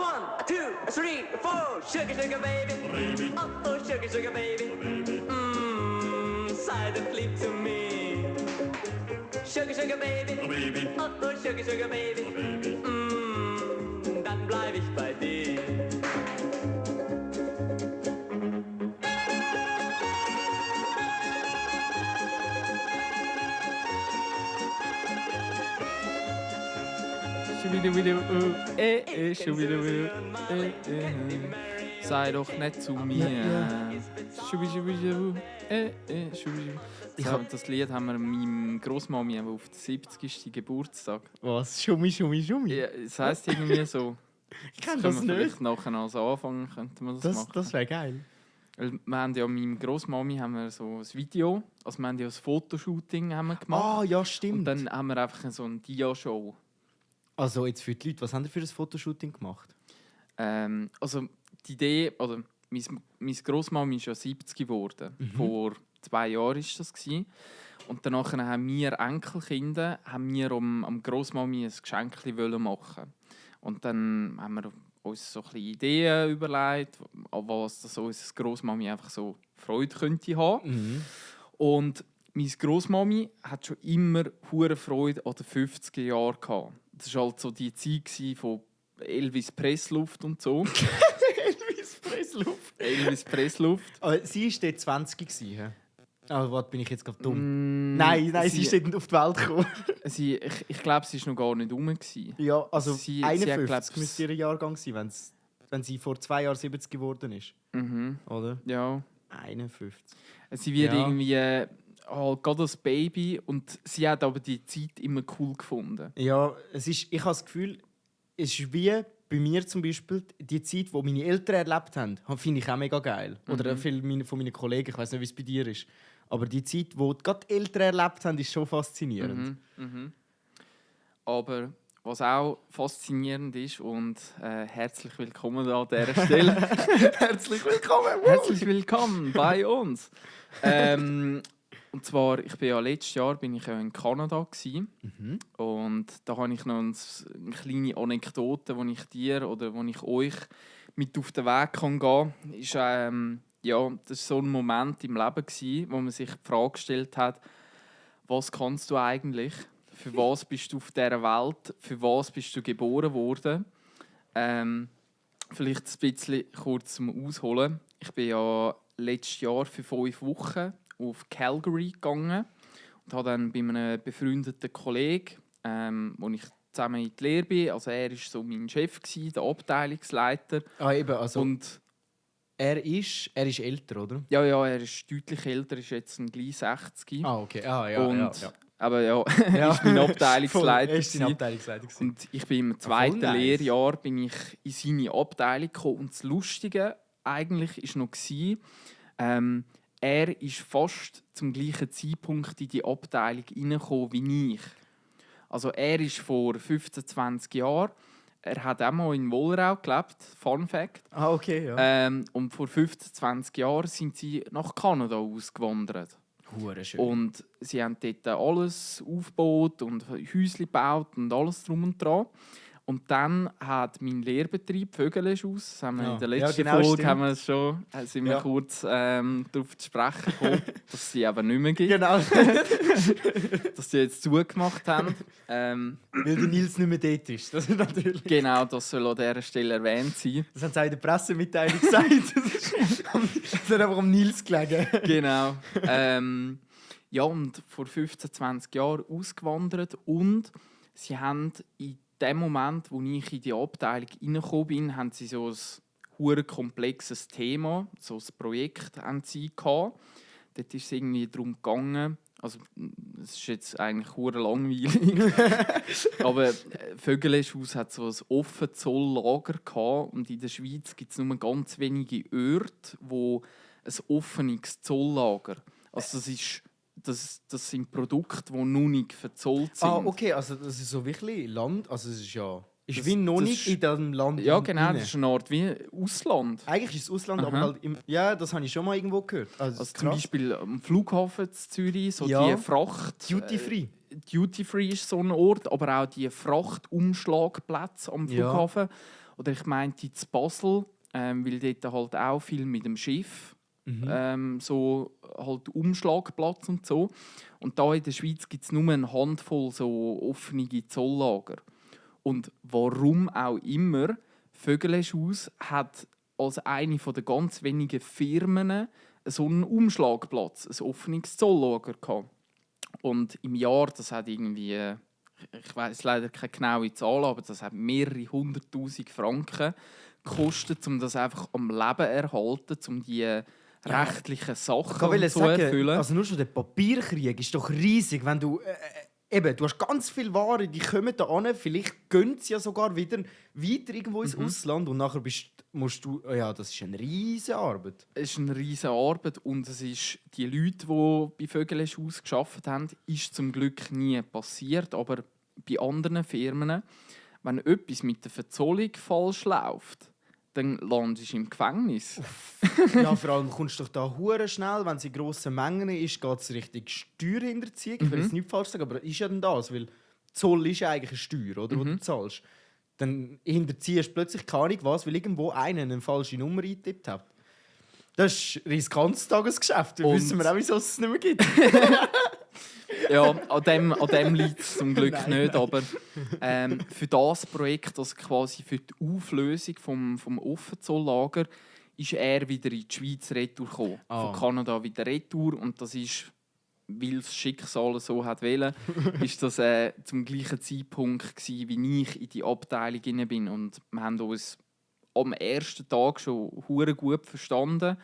1, 2, 3, 4. Sugar, sugar baby. Oh, sugar, sugar baby. Sei doch lieb zu mir. Sugar, sugar baby. Oh, sugar, sugar baby. Dann bleib ich bei dir. Sei doch nicht zu mir. Das Lied haben wir meinem Grossmami auf den 70. Geburtstag. Was? Schummi? Ja, das heisst irgendwie so. Ich kenne das können wir nicht. vielleicht nachher als Anfang könnte man das machen. Das wäre geil. Weil wir haben ja meinem Grossmami haben wir so ein Video, also wir haben ja ein Fotoshooting haben wir gemacht. Ah, ja, stimmt. Und dann haben wir einfach so eine Dia-Show. Also jetzt für die Leute, was haben ihr für ein Fotoshooting gemacht? Also die Idee, oder meine Grossmami ist ja 70 geworden. Vor 2 Jahren war das. Und danach haben wir Enkelkinder am Grossmami ein Geschenk machen. Und dann haben wir uns so ein bisschen Ideen überlegt, an was das unsere Grossmami einfach so Freude könnte haben. Und meine Grossmami hat schon immer hure Freude an den 50er Jahren gehabt. Das war halt so die Zeit von Elvis Pressluft und so. Elvis Pressluft. Aber sie war dort 20 gewesen. Aber warte, bin ich jetzt gerade dumm? Nein, sie ist dort auf die Welt gekommen. Ich glaube, sie war noch gar nicht rum. Ja, also Sie 51 müsste ihr Jahrgang sein, wenn sie vor 2 Jahren 70 geworden ist. Oder? Ja. 51. Sie wird irgendwie gerade als Baby und sie hat aber die Zeit immer cool gefunden. Ja, ich habe das Gefühl, es ist wie bei mir zum Beispiel die Zeit, die meine Eltern erlebt haben, finde ich auch mega geil. Oder viele von meinen Kollegen, ich weiß nicht, wie es bei dir ist. Aber die Zeit, die gerade die Eltern erlebt haben, ist schon faszinierend. Aber was auch faszinierend ist und herzlich willkommen an dieser Stelle. Herzlich willkommen! Herzlich willkommen bei uns. Und zwar, ich bin ja letztes Jahr in Kanada und da habe ich noch eine kleine Anekdote, die ich dir oder die ich euch mit auf den Weg gehen kann. Ist, das war so ein Moment im Leben wo man sich die Frage gestellt hat: Was kannst du eigentlich? Für was bist du auf dieser Welt? Für was bist du geboren worden? Vielleicht ein bisschen kurz zum Ausholen. Ich bin ja letztes Jahr für 5 Wochen auf Calgary gegangen und habe dann bei einem befreundeten Kollegen, wo ich zusammen in die Lehre bin, also er war so mein Chef, der Abteilungsleiter. Ah, eben, also und er ist älter, oder? Ja, er ist deutlich älter, ist jetzt gleich 60. Ah, okay. Ah, ja, und, ja. Aber ja, er ist mein Abteilungsleiter. Er ist dein Abteilungsleiter. Und ich bin im 2. Lehrjahr bin ich in seine Abteilung gekommen. Und das Lustige eigentlich war noch, er ist fast zum gleichen Zeitpunkt in die Abteilung hineingekommen wie ich. Also er ist vor 15, 20 Jahren. Er hat auch mal in Wollerau gelebt, Fun Fact. Ah, okay, ja. Und vor 15, 20 Jahren sind sie nach Kanada ausgewandert. Schön. Und sie haben dort alles aufgebaut und Häuschen gebaut und alles drum und dran. Und dann hat mein Lehrbetrieb Vögeleschus, das haben wir in der letzten Folge haben wir schon, sind wir kurz darauf zu sprechen gekommen, dass sie aber nicht mehr gibt. Genau. Dass sie jetzt zugemacht haben. Weil der Nils nicht mehr dort ist. Das ist natürlich. Genau, das soll an dieser Stelle erwähnt sein. Das haben sie auch in der Pressemitteilung gesagt. Das hat einfach um Nils gelegen. Genau. Ja, und vor 15, 20 Jahren ausgewandert und sie haben in dem Moment, wo ich in die Abteilung reingekommen bin, haben sie so ein hure komplexes Thema, so ein Projekt haben sie gehabt. Dort ist es irgendwie darum gegangen, also es ist jetzt eigentlich hure langweilig, aber Vögeleschus hat so ein offenes Zolllager gehabt und in der Schweiz gibt es nur ganz wenige Orte, wo ein offenes Zolllager, also das sind Produkte, die noch nicht verzollt sind. Ah, okay, also das ist so wirklich Land, also es ist ja... Ist wie noch nicht in diesem Land. Ja, genau, das ist eine Art wie Ausland. Eigentlich ist es Ausland, aber halt ja, das habe ich schon mal irgendwo gehört. Also zum Beispiel am Flughafen in Zürich, so ja, die Fracht... Duty Free. Duty Free ist so ein Ort, aber auch die Frachtumschlagplätze am Ja. Flughafen. Oder ich meinte zu Basel, weil dort halt auch viel mit dem Schiff so halt Umschlagplatz und so. Und da in der Schweiz gibt es nur eine Handvoll so offene Zolllager. Und warum auch immer, Vögeleschus hat als eine der ganz wenigen Firmen so einen Umschlagplatz, ein offenes Zolllager gehabt. Und im Jahr, das hat irgendwie, ich weiß leider keine genaue Zahl, aber das hat mehrere 100'000 Franken gekostet, um das einfach am Leben erhalten, um die rechtlichen Sachen Ich zu erfüllen. also nur schon der Papierkrieg ist doch riesig, wenn du eben, du hast ganz viele Waren, die kommen da an, vielleicht gehen sie ja sogar wieder weiter irgendwo ins Ausland und nachher musst du, ja, das ist eine riesige Arbeit. Es ist eine riesige Arbeit und es ist die Leute, die bei Vögeleschus gearbeitet haben, ist zum Glück nie passiert, aber bei anderen Firmen, wenn etwas mit der Verzollung falsch läuft, dann landest du im Gefängnis. Ja, vor allem kommst du doch da hure schnell, wenn es in grossen Mengen ist, geht es richtig Steuerhinterziehung. Ich will es nicht falsch sagen, aber ist ja dann das, weil Zoll ist ja eigentlich eine Steuer, oder, die du zahlst. Dann hinterziehst du plötzlich keine Ahnung was, weil irgendwo einer eine falsche Nummer eingetippt hat. Das ist ein riskantes Tagesgeschäft. Da wissen wir auch, wieso es nicht mehr gibt. Ja, an dem liegt es zum Glück Nein, nicht. Aber für das Projekt, also quasi für die Auflösung vom Offenzolllager, ist er wieder in die Schweiz retour gekommen. Von Kanada wieder retour. Und das ist, weil das Schicksal so hat wollen, ist das zum gleichen Zeitpunkt gewesen, wie ich in die Abteilung hinein bin. Und wir haben uns am ersten Tag schon hure gut verstanden.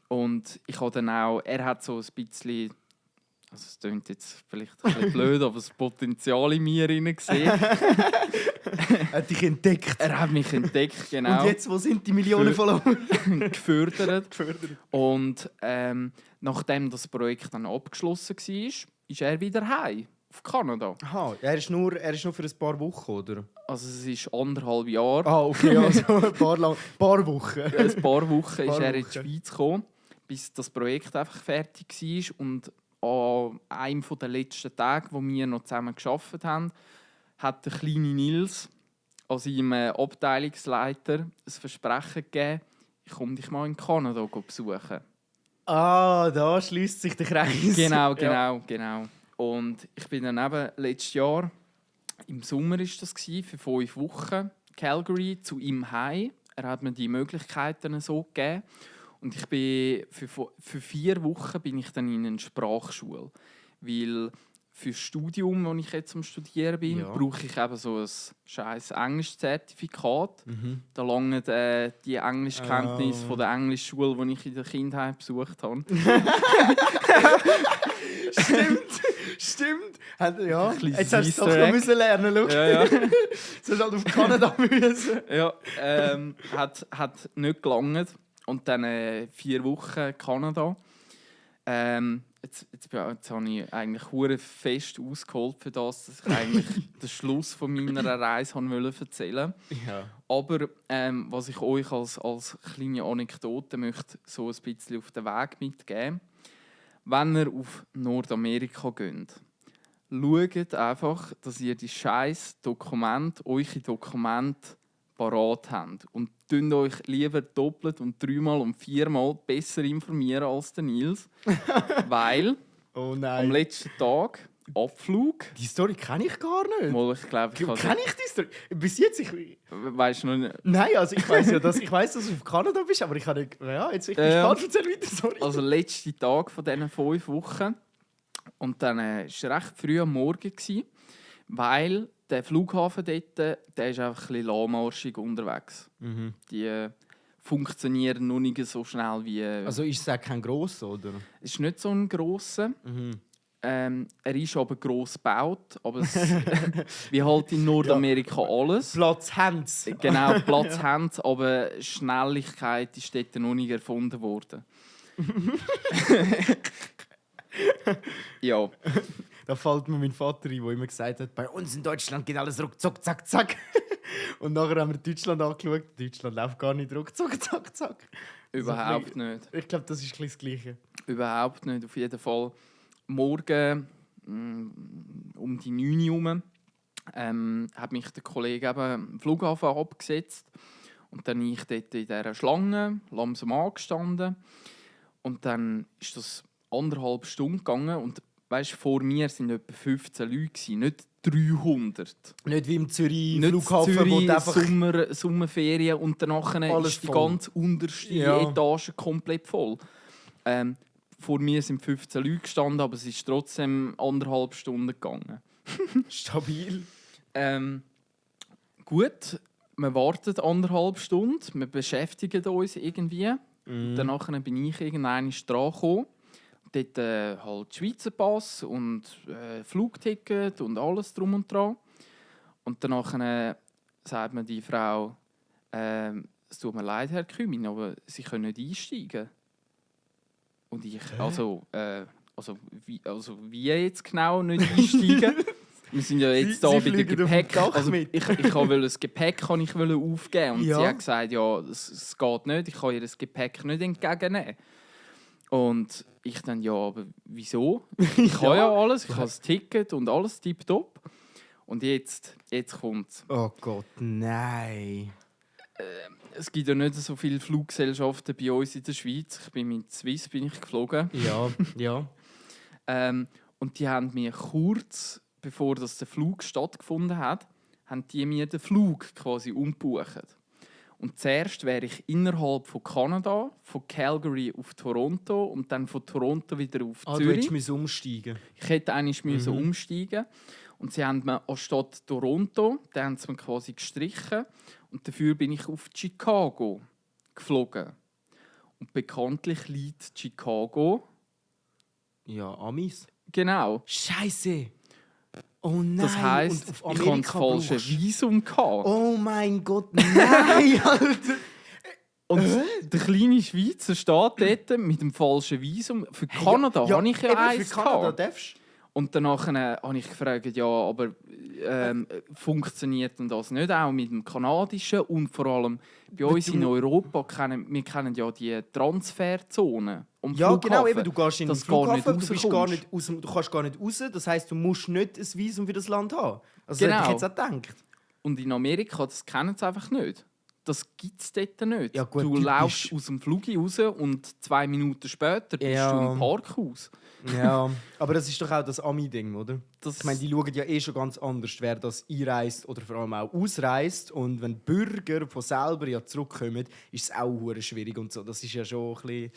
Und ich habe dann auch, er hat so ein bisschen, also es klingt jetzt vielleicht ein bisschen blöd, aber das Potenzial in mir gesehen. Er hat dich entdeckt. Er hat mich entdeckt, genau. Und jetzt, wo sind die Millionen Follower? gefördert. Und nachdem das Projekt dann abgeschlossen war, ist er wieder heim auf Kanada. Aha, er ist nur für ein paar Wochen, oder? Also es ist 1,5 Jahre. Ah, okay, also ein paar Wochen. Ein paar Wochen ist er in die Wochen. Schweiz gekommen, bis das Projekt einfach fertig war. Und an einem der letzten Tage, wo wir noch zusammen gearbeitet haben, hat der kleine Nils an seinem Abteilungsleiter ein Versprechen gegeben, ich komme dich mal in Kanada besuchen. Ah, da schließt sich der Kreis. Genau. Und ich bin dann eben letztes Jahr, im Sommer war das, für 5 Wochen, Calgary, zu ihm heim. Er hat mir die Möglichkeiten so gegeben. Und ich bin für 4 Wochen bin ich dann in eine Sprachschule. Weil für das Studium, das ich jetzt am Studieren bin, brauche ich eben so ein scheiß Englischzertifikat. Da langen die Englischkenntnisse von der Englischschule, die ich in der Kindheit besucht habe. Stimmt. Ja. Kleines Jetzt hast du es Easter doch Egg. müssen lernen. Schau. Ja. Du hast halt auf Kanada müssen. Ja, hat nicht gelangt. Und dann 4 Wochen Kanada. Jetzt habe ich eigentlich hure fest ausgeholt für das, dass ich eigentlich den Schluss von meiner Reise erzählen wollte. Ja. Aber was ich euch als kleine Anekdote möchte, so ein bisschen auf den Weg mitgeben. Wenn ihr auf Nordamerika geht, schaut einfach, dass ihr die scheiß Dokumente, eure Dokumente parat habt. Und tünt euch lieber doppelt und 3-mal und 4-mal besser informieren als der Nils. Weil Oh am nein. letzten Tag, Abflug, Die Story kenne ich gar nicht. mal, ich glaube, ich habe... Kenne ich die Story? Bis jetzt, Weißt du noch nicht? nein, also ich weiß ja, dass du auf Kanada bist, aber ich habe nicht... Ja, jetzt ich bin gespannt, erzähl weiter, sorry. Also letzte Tag von diesen 5 Wochen. Und dann war es recht früh am Morgen, weil der Flughafen dort, der ist einfach ein bisschen lahmarschig unterwegs. Die funktionieren noch nicht so schnell wie... Also ist es auch kein grosser, oder? Es ist nicht so ein grosser. Er ist aber gross gebaut. Aber es, wie halt in Nordamerika alles. Platz Hands. Genau, Platz haben sie, aber Schnelligkeit ist dort noch nicht erfunden worden. Ja. Da fällt mir mein Vater ein, der immer gesagt hat, bei uns in Deutschland geht alles ruckzuck, zack, zack. Und nachher haben wir Deutschland angeschaut. Deutschland läuft gar nicht ruckzuck, zack, zack. Überhaupt nicht. Ich glaube, das ist ein bisschen das Gleiche. Überhaupt nicht. Auf jeden Fall morgen um die 9 Uhr herum, hat mich der Kollege eben am Flughafen abgesetzt. Und dann ich dort in dieser Schlange langsam angestanden. Und dann ist das 1,5 Stunden gegangen. Und weißt, vor mir waren etwa 15 Leute, nicht 300. Nicht wie im Zürich Nicht Flughafen, Zürich, wo du einfach... Sommerferien und danach Alles ist die voll. ganze unterste Ja. Etage komplett voll. Vor mir sind 15 Leute gestanden, aber es ist trotzdem 1,5 Stunden gegangen. Stabil. Gut, wir warten 1,5 Stunden, wir beschäftigen uns irgendwie. Danach bin ich irgendwann dran gekommen. Dort halt Schweizer Pass und Flugticket und alles drum und dran. Und danach sagt mir die Frau, es tut mir leid, Herr Kümin, aber Sie können nicht einsteigen. Und ich, wie jetzt genau nicht einsteigen? Wir sind ja jetzt Sie da bei der fliegen auf dem Gepäck. Dach Also, mit. ich wollte das Gepäck aufgeben. Und Ja. sie hat gesagt, ja, es geht nicht, ich kann ihr das Gepäck nicht entgegennehmen. Und ich dann, ja, aber wieso? Ich habe ja alles, ich habe das Ticket und alles tipptopp. Und jetzt kommt es. Oh Gott, nein. Es gibt ja nicht so viele Fluggesellschaften bei uns in der Schweiz. Ich bin mit Swiss geflogen. Ja. Und die haben mir kurz, bevor der Flug stattgefunden hat, haben die mir den Flug quasi umgebucht. Und zuerst wäre ich innerhalb von Kanada, von Calgary auf Toronto und dann von Toronto wieder auf Du Zürich. hättest umsteigen. Ich hätte eigentlich müssen umsteigen. Und sie haben mir anstatt Toronto, den haben sie mir quasi gestrichen. Und dafür bin ich auf Chicago geflogen. Und bekanntlich liegt Chicago. Ja, Amis. Genau. Scheiße. Oh nein. Das heisst, und auf ich hatte das Amerika falsche brauchst- Visum. Oh mein Gott, nein, Alter. Und der kleine Schweizer steht dort mit dem falschen Visum. Für Kanada habe ich ja eben, eins für Kanada gehabt. darfst du. Und danach habe ich gefragt, ja, aber funktioniert denn das nicht auch mit dem kanadischen? Und vor allem bei uns in Europa kennen wir ja die Transferzone. Ja, genau, eben, du gehst in den dass du gar nicht Flughafen, du, bist gar nicht rauskommst. du kannst gar nicht raus. Das heisst, du musst nicht ein Visum für das Land haben. Also das hätte ich Genau. jetzt auch gedacht. Und in Amerika, das kennen sie einfach nicht. Das gibt es dort nicht. Ja, gut, du typisch. laufst aus dem Flug raus und 2 Minuten später bist Ja. du im Parkhaus. Ja, aber das ist doch auch das Ami-Ding, oder? Das, Ich meine, die schauen ja eh schon ganz anders, wer das einreist oder vor allem auch ausreist. Und wenn Bürger von selber ja zurückkommen, ist es auch hure schwierig und so. Das ist ja schon ein bisschen...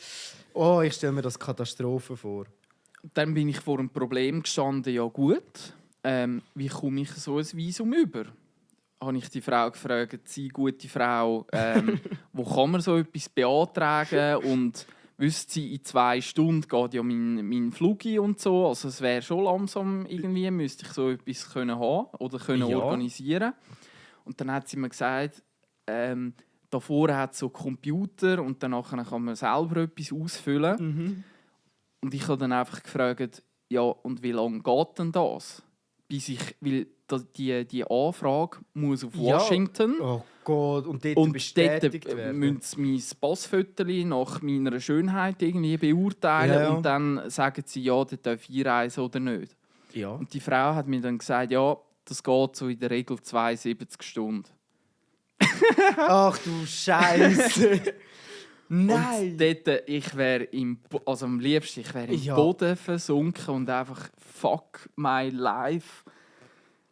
Oh, ich stelle mir das Katastrophe vor. Dann bin ich vor einem Problem gestanden, ja gut, wie komme ich so ein Visum über? Habe ich die Frau gefragt, sie gute Frau, wo kann man so etwas beantragen? Und wüsste sie, in 2 Stunden geht ja mein Flug ein und so. Also es wäre schon langsam irgendwie, müsste ich so etwas können haben oder können Ja. organisieren. Und dann hat sie mir gesagt, davor hat es so Computer und danach kann man selber etwas ausfüllen. Und ich habe dann einfach gefragt, ja, und wie lange geht denn das? Weil die Anfrage muss auf Ja. Washington. Oh Gott, und dort Und bestätigt dort werden. müssen sie mein Passfoto nach meiner Schönheit irgendwie beurteilen. Ja, ja. Und dann sagen sie, ja, dort darf ich reisen oder nicht. Ja. Und die Frau hat mir dann gesagt, ja, das geht so in der Regel 72 Stunden. Ach du Scheiße. Nein. Und dort, ich wäre am liebsten, ich wäre im Ja. Boden versunken und einfach fuck my life.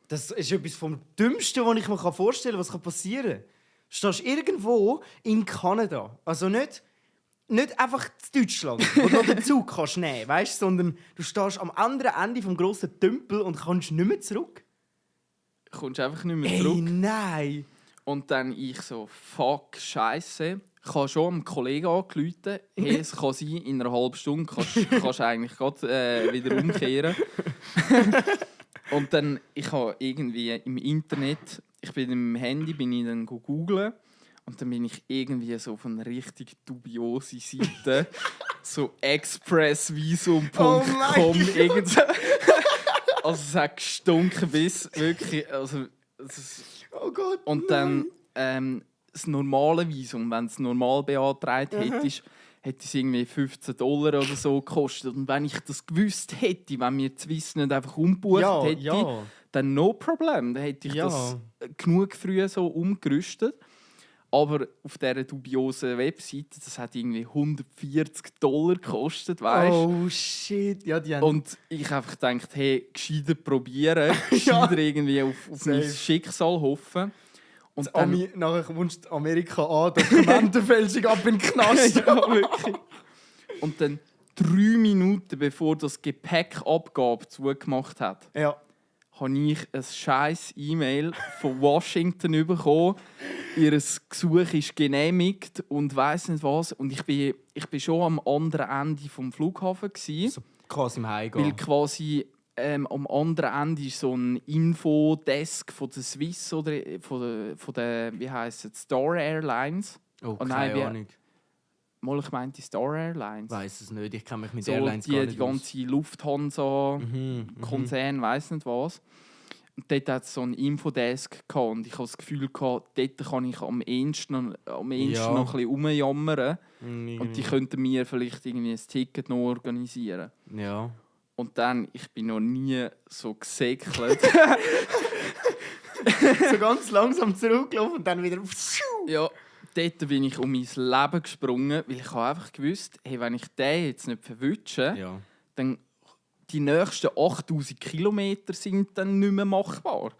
Das ist etwas vom Dümmsten, was ich mir vorstellen kann, was passieren kann. Du stehst irgendwo in Kanada. Also nicht einfach in Deutschland, wo du noch den Zug kannst nehmen, weißt, sondern du stehst am anderen Ende des grossen Tümpel und kannst nicht mehr zurück. Du kommst einfach nicht mehr Ey, zurück. nein. Und dann ich so, fuck, Scheiße. Ich habe schon einem Kollegen angerufen, hey, es kann sein, in einer halben Stunde kannst du eigentlich gerade wieder umkehren. Und dann, ich habe irgendwie im Internet, ich bin im Handy, bin ich dann googlen und dann bin ich irgendwie so auf eine richtig dubiose Seite, so expressvisum.com, Oh mein irgend so. Also es hat gestunken bis wirklich, also Oh Gott. und dann das normale Visum, wenn du es normal beantragt hättest, hätte es irgendwie $15 oder so gekostet. Und wenn ich das gewusst hätte, wenn mir die Swiss nicht einfach umgebucht hätte, dann no problem. Dann hätte ich das genug früh so umgerüstet. Aber auf dieser dubiosen Webseite, das hat irgendwie $140 gekostet, weißt du? Oh shit, ja, die haben... Und ich einfach gedacht, hey, gescheiter probieren, gescheiter irgendwie auf mein Schicksal hoffen. Und dann, nachher kommst du Amerika an, Dokumentenfälschung ab in den Knast. ja, wirklich. Und dann 3 Minuten bevor das Gepäckabgabe zugemacht hat, habe ich ein scheiß E-Mail von Washington bekommen. Ihr Gesuch ist genehmigt und weiss nicht was. Und ich bin schon am anderen Ende vom Flughafen gewesen, So quasi im Heimgehen. weil quasi am anderen Ende ist so ein Infodesk von der Swiss oder von der wie heisst es, Star Airlines. Oh, keine Ahnung. Mal, ich meinte Star Airlines. Weiß es nicht, ich kenne mich mit So Airlines gar nicht die ganze Lufthansa-Konzern, weiss nicht was. Und dort hat es so ein Infodesk gehabt und ich hatte das Gefühl, dort kann ich am ehesten noch ein bisschen rumjammern. Und die könnten mir vielleicht irgendwie ein Ticket noch organisieren. Ja. Und dann, ich bin noch nie so gesäckelt. So ganz langsam zurückgelaufen und dann wieder... Ja, dort bin ich um mein Leben gesprungen, weil ich habe einfach gewusst, hey, wenn ich den jetzt nicht verwünsche, dann die nächsten 8000 Kilometer sind dann nicht mehr machbar.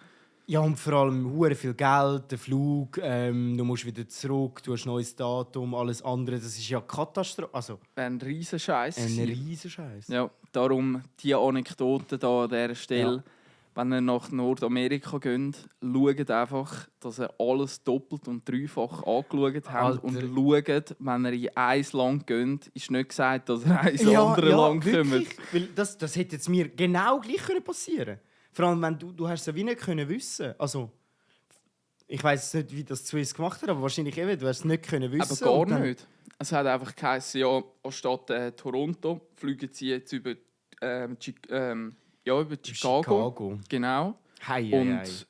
Ja, und vor allem hure viel Geld, der Flug, du musst wieder zurück, du hast ein neues Datum, alles andere, das ist ja Katastrophe. Also, Ein riesen Scheiß. ein riesen Scheiß. Ja, darum die Anekdote da an dieser Stelle. Ja. Wenn ihr nach Nordamerika geht, schaut einfach, dass ihr alles doppelt und dreifach angeschaut habt. Und schaut, wenn ihr in ein Land geht, ist nicht gesagt, dass ihr in ein anderes Land kommt. Weil das hätte jetzt mir genau gleich passieren können. Vor allem, wenn du hast es ja wie nicht können wissen. Also, ich weiss nicht, wie das Swiss gemacht hat, aber wahrscheinlich eben, du hast es nicht können wissen. Aber gar nicht. Es hat einfach geheißen, ja, anstatt Toronto fliegen sie jetzt über Chicago. Genau. Und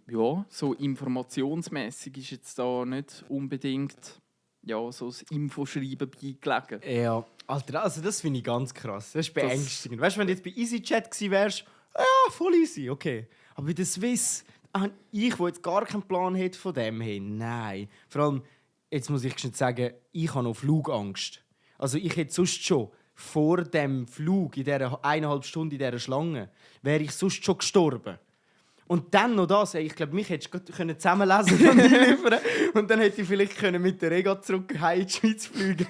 ja, so informationsmässig ist jetzt da nicht unbedingt so das Infoschreiben beigelegen. Ja, Alter, also das finde ich ganz krass. Das ist beängstigend. Weißt du, wenn du jetzt bei EasyJet gewesen wärst, ja, voll easy, okay. Aber bei der Swiss, ich, der jetzt gar keinen Plan hätte von dem, hey, nein. Vor allem, jetzt muss ich schon sagen, ich habe noch Flugangst. Also ich hätte sonst schon vor dem Flug, in dieser 1,5 Stunden in dieser Schlange, wäre ich sonst schon gestorben. Und dann noch das, ich glaube, mich hättest du zusammenlesen und liefern und dann hätte ich vielleicht mit der Rega zurück in die Schweiz fliegen.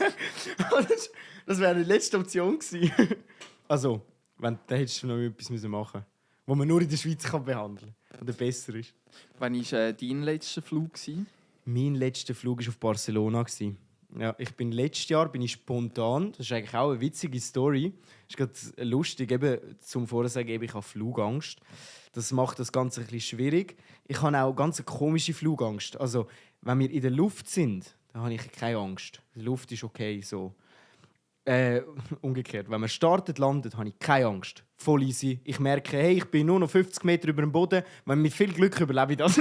Das wäre die letzte Option gewesen. Also, dann hättest du noch etwas machen müssen, was man nur in der Schweiz behandeln kann oder besser ist. Wann war dein letzter Flug? Mein letzter Flug war auf Barcelona. Ja, letztes Jahr bin ich spontan, das ist eigentlich auch eine witzige Story, das ist gerade lustig, eben, zum Vorsagen, ich habe Flugangst. Das macht das Ganze ein bisschen schwierig. Ich habe auch ganz eine komische Flugangst. Also, wenn wir in der Luft sind, dann habe ich keine Angst. Die Luft ist okay, so. Umgekehrt, wenn man startet, landet, habe ich keine Angst. Voll easy. Ich merke, hey, ich bin nur noch 50 Meter über dem Boden. Wenn mit viel Glück überlebe ich das.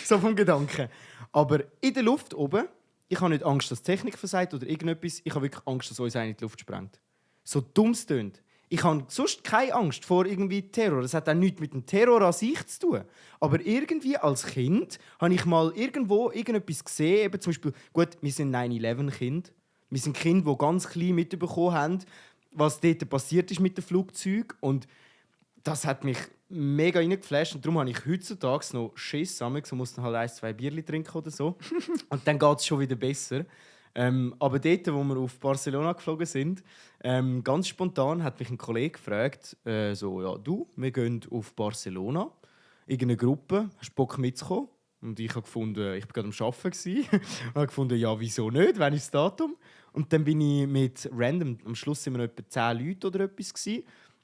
So vom Gedanken. Aber in der Luft oben, ich habe nicht Angst, dass die Technik versagt oder irgendetwas. Ich habe wirklich Angst, dass uns einer in die Luft sprengt. So dumm es tönt. Ich habe sonst keine Angst vor irgendwie Terror. Das hat auch nichts mit dem Terror an sich zu tun. Aber irgendwie als Kind habe ich mal irgendwo irgendetwas gesehen. Eben zum Beispiel, gut, wir sind 9/11-Kind. Wir sind Kinder, die ganz klein mitbekommen haben, was dort passiert ist mit dem Flugzeug. Und das hat mich mega reingeflasht. Und darum habe ich heutzutage noch Schiss. Ich muss dann halt 1-2 Bierchen trinken oder so. Und dann geht es schon wieder besser. Aber dort, wo wir auf Barcelona geflogen sind, ganz spontan hat mich ein Kollege gefragt, wir gehen auf Barcelona, irgendeine Gruppe, hast du Bock mitzukommen? Und ich habe gefunden, ich war gerade am Arbeiten. Ich habe gefunden, ja, wieso nicht, wann ist das Datum? Und dann bin ich mit random, am Schluss waren wir etwa 10 Leute oder etwas gewesen.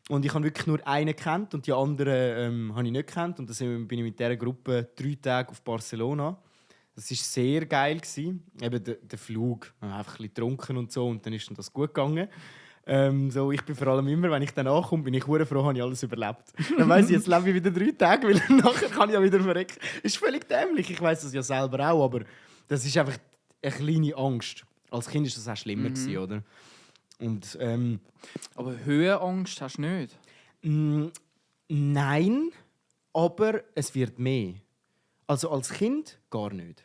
Und ich habe wirklich nur einen gekannt und die anderen habe ich nicht gekannt. Und dann bin ich mit dieser Gruppe 3 Tage auf Barcelona. Das war sehr geil. Eben der Flug. Wir haben einfach ein bisschen getrunken und so und dann ist das gut gegangen. Ich bin vor allem immer, wenn ich dann ankomme, bin ich sehr froh, habe ich alles überlebt. Dann weiss ich, jetzt lebe ich wieder 3 Tage, weil nachher kann ich ja wieder verrecken. Das ist völlig dämlich. Ich weiss das ja selber auch, aber das ist einfach eine kleine Angst. Als Kind war das auch schlimmer, gewesen, oder? Und, Aber Höhenangst hast du nicht? Nein, aber es wird mehr. Also als Kind gar nicht.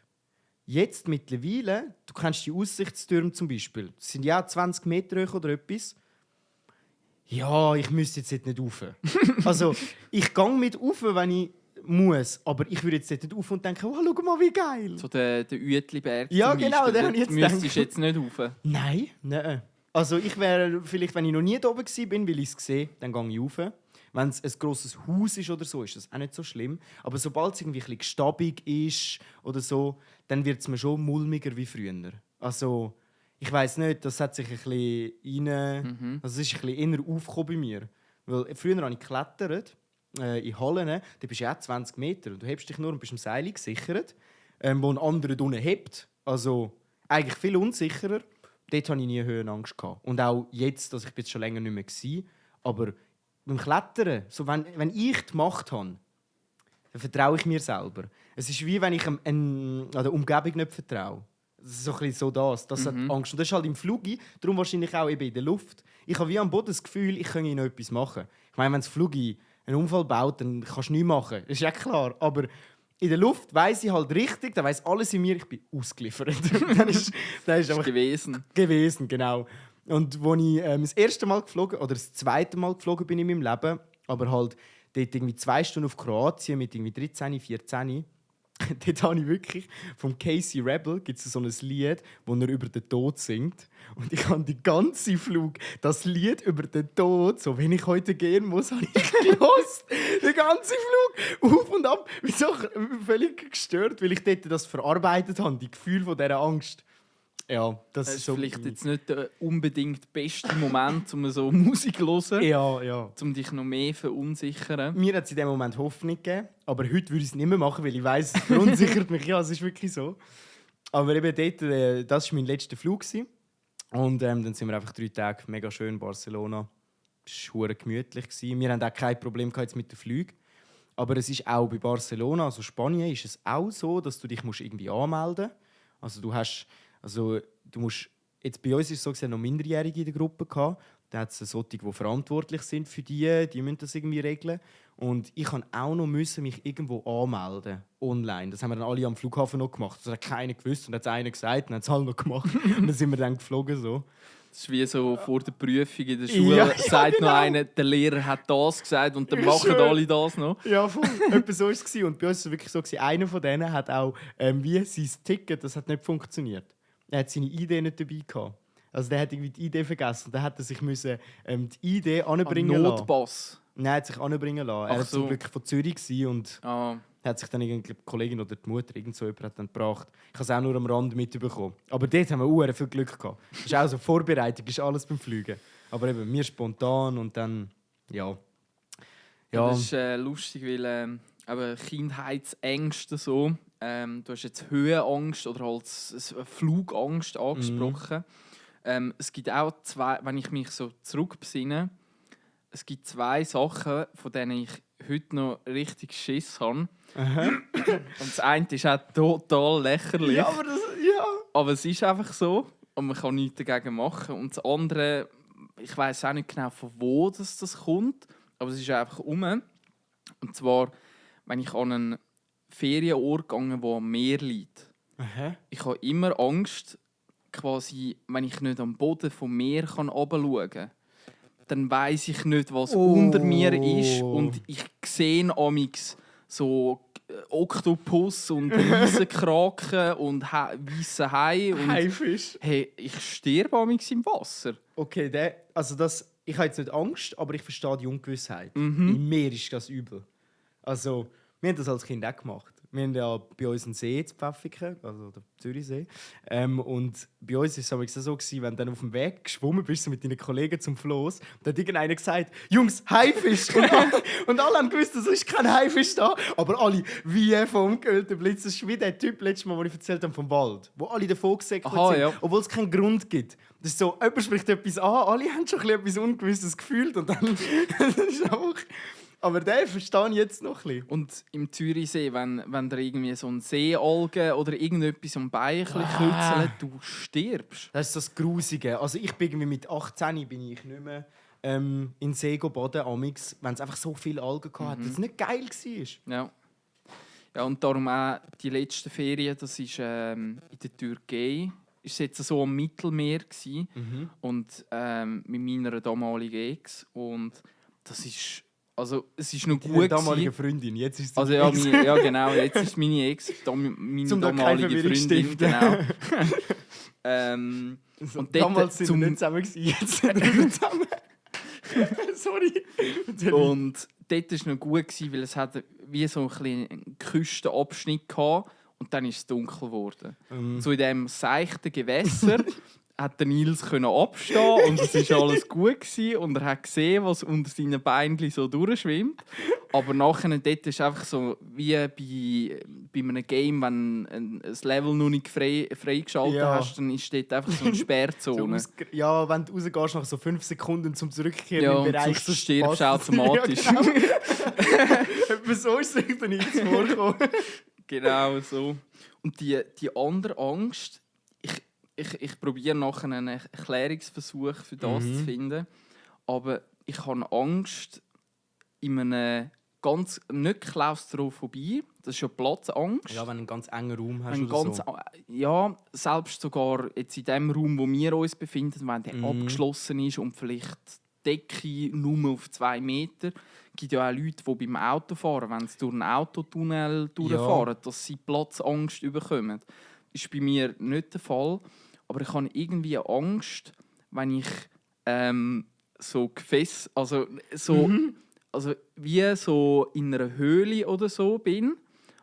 Jetzt mittlerweile, du kennst die Aussichtstürme zum Beispiel. Das sind ja 20 Meter hoch oder etwas. Ja, ich müsste jetzt nicht rauf. Also, ich gehe mit rauf, wenn ich muss. Aber ich würde jetzt nicht rauf und denken, oh, schau mal, wie geil. So der Uetliberg Ja, zum genau, Beispiel, den habe ich jetzt müsstest du gedacht. jetzt nicht rauf. Nein. Also ich wäre vielleicht, wenn ich noch nie da oben war, weil ich es sehe, dann gehe ich rauf. Wenn es ein grosses Haus ist oder so, ist das auch nicht so schlimm. Aber sobald es irgendwie ein bisschen gestabig ist oder so, dann wird es mir schon mulmiger wie früher. Also ich weiss nicht, das hat sich ein bisschen rein... Also es ist ein bisschen eher aufgekommen bei mir. Weil früher habe ich geklettert, in Hallen, da bist du ja auch 20 Meter und du hebst dich nur und bist am Seil gesichert, wo ein anderer unten hebt. Also eigentlich viel unsicherer. Dort hatte ich nie Höhenangst. Und auch jetzt, also ich bin jetzt schon länger nicht mehr gewesen, aber beim Klettern, so wenn ich die Macht habe, dann vertraue ich mir selber. Es ist wie wenn ich an der Umgebung nicht vertraue. Das ist so ein bisschen so das hat Angst. Und das ist halt im Flug, darum wahrscheinlich auch eben in der Luft. Ich habe wie am Boden das Gefühl, ich könnte noch etwas machen. Ich meine, wenn das Flug einen Unfall baut, dann kannst du nichts machen. Das ist ja klar. Aber in der Luft weiss ich halt richtig, da weiss alles in mir, ich bin ausgeliefert. dann ist einfach gewesen, genau. Und als ich das erste Mal geflogen oder das zweite Mal geflogen bin in meinem Leben, aber halt dort irgendwie 2 Stunden auf Kroatien mit irgendwie 13, 14, dort habe ich wirklich vom Casey Rebel gibt es so ein Lied, wo er über den Tod singt. Und ich habe die ganze Flug, das Lied über den Tod, so wenn ich heute gehen muss, habe ich gehört. Den ganzen Flug, auf und ab. Wieso? Völlig gestört, weil ich dort das verarbeitet habe, die Gefühle von dieser Angst. Ja, das ist so vielleicht jetzt nicht der unbedingt beste Moment, um so Musik zu hören, ja. um dich noch mehr verunsichern. Mir hat es in dem Moment Hoffnung gegeben, aber heute würde ich es nicht mehr machen, weil ich weiss, es verunsichert mich. Ja, es ist wirklich so. Aber eben dort, das war mein letzter Flug. Und dann sind wir einfach 3 Tage mega schön in Barcelona. Es war gemütlich. Wir hatten auch kein Problem mit den Flügen. Aber es ist auch bei Barcelona, also Spanien, ist es auch so, dass du dich irgendwie anmelden musst. Also du musst, jetzt bei uns ist es so, dass noch Minderjährige in der Gruppe gehabt. Da hat es solche, die verantwortlich sind für die müssen das irgendwie regeln. Und ich musste auch noch mich irgendwo anmelden, online. Das haben wir dann alle am Flughafen noch gemacht. Das hat keiner gewusst und hat es einer gesagt und hat es alle noch gemacht. Und dann sind wir dann geflogen so. Das ist wie so vor der Prüfung in der Schule, Ja, sagt genau. noch einer, der Lehrer hat das gesagt und dann Ja, machen schön. alle das noch. Ja, voll. Etwa so war es. Und bei uns war es wirklich so, einer von denen hat auch wie sein Ticket, das hat nicht funktioniert. Er hat seine ID nicht dabei gehabt. Also der hat irgendwie die ID vergessen. Dann hat er sich die ID anbringen lassen. Notpass. Nein, er hat sich anbringen lassen. Er war so. zum Glück von Zürich gewesen und Ah, hat sich dann irgendwie die Kollegin oder die Mutter irgend so jemand hat dann gebracht. Ich habe es auch nur am Rand mitbekommen. Aber dort haben wir viel Glück gehabt. Das ist auch so Vorbereitung, ist alles beim Fliegen. Aber eben, wir spontan und dann, ja. Das ist lustig, weil aber Kindheitsängste so. Du hast jetzt Höhenangst oder halt Flugangst angesprochen. Es gibt auch 2, wenn ich mich so zurückbesinne, es gibt 2 Sachen, von denen ich heute noch richtig Schiss habe. Und das eine ist auch total lächerlich. Ja, Aber es ist einfach so und man kann nichts dagegen machen. Und das andere, ich weiß auch nicht genau, von wo das kommt, aber es ist einfach um. Und zwar, wenn ich an einen Ferienort gehe, der am Meer liegt. Ich habe immer Angst, quasi, wenn ich nicht am Boden vom Meer herunterschauen kann, dann weiss ich nicht, was unter mir ist. Und ich sehe amix so Oktopus und Riesenkraken und weisse Hai. Und Haifisch. hey, ich sterbe amix im Wasser. Okay, ich habe jetzt nicht Angst, aber ich verstehe die Ungewissheit. Im Meer ist das übel. Also, wir haben das als Kind auch gemacht. Wir haben ja bei uns einen See in Pfäffiken, also der Zürichsee. Und bei uns war es so, wenn du dann auf dem Weg geschwommen bist so mit deinen Kollegen zum Floß, dann hat irgendeiner gesagt, Jungs, Haifisch! Und alle haben gewusst, es ist kein Haifisch da. Aber alle wie vom geölten Blitz. Das ist wie der Typ letztes Mal, den ich erzählt habe, vom Wald. Wo alle davon gesäckelt sind, ja. obwohl es keinen Grund gibt. Das ist so, jemand spricht etwas an, alle haben schon etwas Ungewisses gefühlt und dann das ist einfach... Aber den verstehe ich jetzt noch ein bisschen. Und im Zürichsee, wenn da irgendwie so ein Seealge oder irgendetwas am Bein kürzelt, du stirbst. Das ist das Grusige. Also ich bin irgendwie mit 18 bin ich nicht mehr in den See baden, amix, wenn es einfach so viele Algen hatte, dass es nicht geil war. Ja. Ja, und darum auch die letzten Ferien, das ist in der Türkei. Ist jetzt so am Mittelmeer gewesen, und mit meiner damaligen Ex, und das ist, also es ist noch gut Meine damalige gewesen. Freundin, jetzt ist sie Also ja, ja, genau, jetzt ist meine Ex, meine Zum da keine damalige Verwirrung Freundin, stiften. genau. So, Und dort damals sind wir zum- nicht zusammen gewesen, jetzt sind wir zusammen. Sorry. Und dort war es noch gut, gewesen, weil es hat wie so einen Küstenabschnitt hatte, und dann ist es dunkel geworden. So in diesem seichten Gewässer hat der Nils abstehen und es war alles gut gewesen, und er hat gesehen, was unter seinen Beinen so durchschwimmt. Aber nachher dort ist einfach so wie bei einem Game, wenn ein Level noch nicht freigeschaltet hast, dann ist dort einfach so eine Sperrzone. Ja, wenn du rausgehst nach so 5 Sekunden zum Zurückkehren Ja, im und Bereich, sonst stirbst du passt es. automatisch. Ja, genau. Etwa so ist es dann nicht vorgekommen. Genau so. Und die andere Angst, ich probiere nachher einen Erklärungsversuch für das zu finden, aber ich habe Angst in einem ganz, nicht Klaustrophobie, das ist ja Platzangst. Ja, wenn du einen ganz engen Raum hast Ein oder ganz, so. ja, selbst sogar jetzt in dem Raum, wo wir uns befinden, wenn der abgeschlossen ist und vielleicht die Decke nur auf 2 Meter. Es gibt ja auch Leute, die beim Autofahren, wenn sie durch einen Autotunnel durchfahren, dass sie Platzangst bekommen. Das ist bei mir nicht der Fall. Aber ich habe irgendwie Angst, wenn ich so also wie so in einer Höhle oder so bin,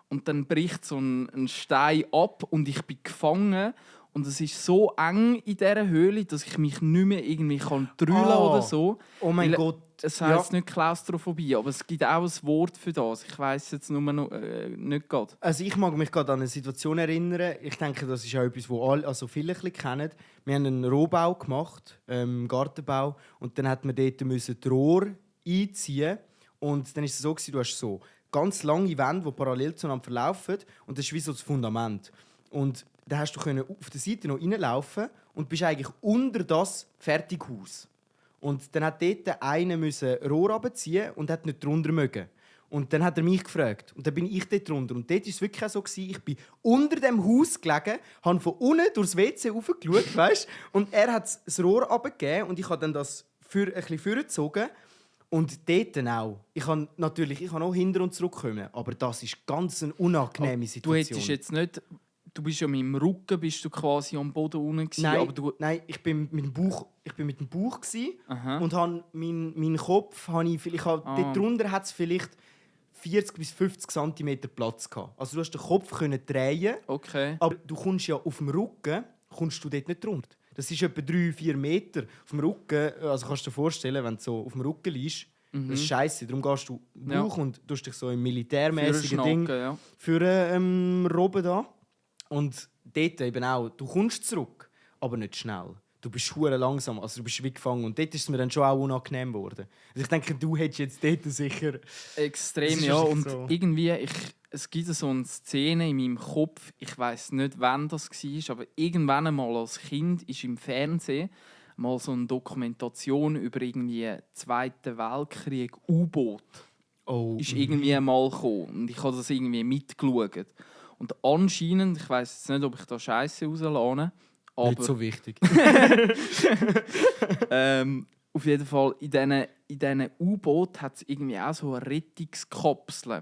und dann bricht so ein Stein ab und ich bin gefangen. Und es ist so eng in dieser Höhle, dass ich mich nicht mehr irgendwie drüllen kann oder so. Oh mein Weil Gott. Es heisst nicht Klaustrophobie, aber es gibt auch ein Wort für das. Ich weiss jetzt nur noch, nicht gerade. Also ich mag mich gerade an eine Situation erinnern. Ich denke, das ist auch etwas, was viele ein bisschen kennen. Wir haben einen Rohbau gemacht, Gartenbau, und dann hat man dort die Rohre einziehen. Und dann ist es so, du hast so ganz lange Wände, die parallel zueinander verlaufen, und das ist wie so das Fundament. Und dann hast du auf der Seite noch reinlaufen und bist eigentlich unter das Fertighaus. Und dann hat dort einer Rohr runterziehen und hat nicht drunter mögen. Und dann hat er mich gefragt. Und dann bin ich dort drunter. Und dort war es wirklich so, ich bin unter dem Haus gelegen, habe von unten durchs WC raufgeschaut, weißt? Und er hat das Rohr runtergegeben und ich habe dann das ein bisschen vorgezogen. Und dort auch. Ich kann auch hinter und zurück kommen, aber das ist ganz eine unangenehme Situation. Du hättest jetzt nicht... Du bist ja mit dem Rücken quasi am Boden unten gewesen, Nein, aber nein, ich bin mit dem Bauch gewesen, Aha. und habe meinen Kopf dort drunter hat es vielleicht 40 bis 50 cm Platz gehabt. Also du hast den Kopf können drehen, Okay. aber du kommst ja auf dem Rücken kommst du dort nicht drunter. Das ist etwa 3-4 Meter auf dem Rücken. Also kannst du dir vorstellen, wenn du so auf dem Rücken liegst, das ist scheiße. Darum gehst du Bauch und tust dich so im militärmäßigen Ding für Robben da. Und dort eben auch, du kommst zurück, aber nicht schnell. Du bist hure langsam, also du bist wie gefangen. Und dort ist es mir dann schon auch unangenehm geworden. Also ich denke, du hättest jetzt dort sicher... Extrem, ja. Und so. Irgendwie, es gibt so eine Szene in meinem Kopf, ich weiss nicht, wann das war, aber irgendwann einmal als Kind ist im Fernsehen mal so eine Dokumentation über irgendwie Zweiten Weltkrieg U-Boot. Ist irgendwie mal gekommen. Und ich habe das irgendwie mitgeschaut. Und anscheinend, ich weiss jetzt nicht, ob ich da Scheiße rauslade, aber... Nicht so wichtig. Auf jeden Fall, in diesen U-Boot hat es irgendwie auch so eine Rettungskapsel.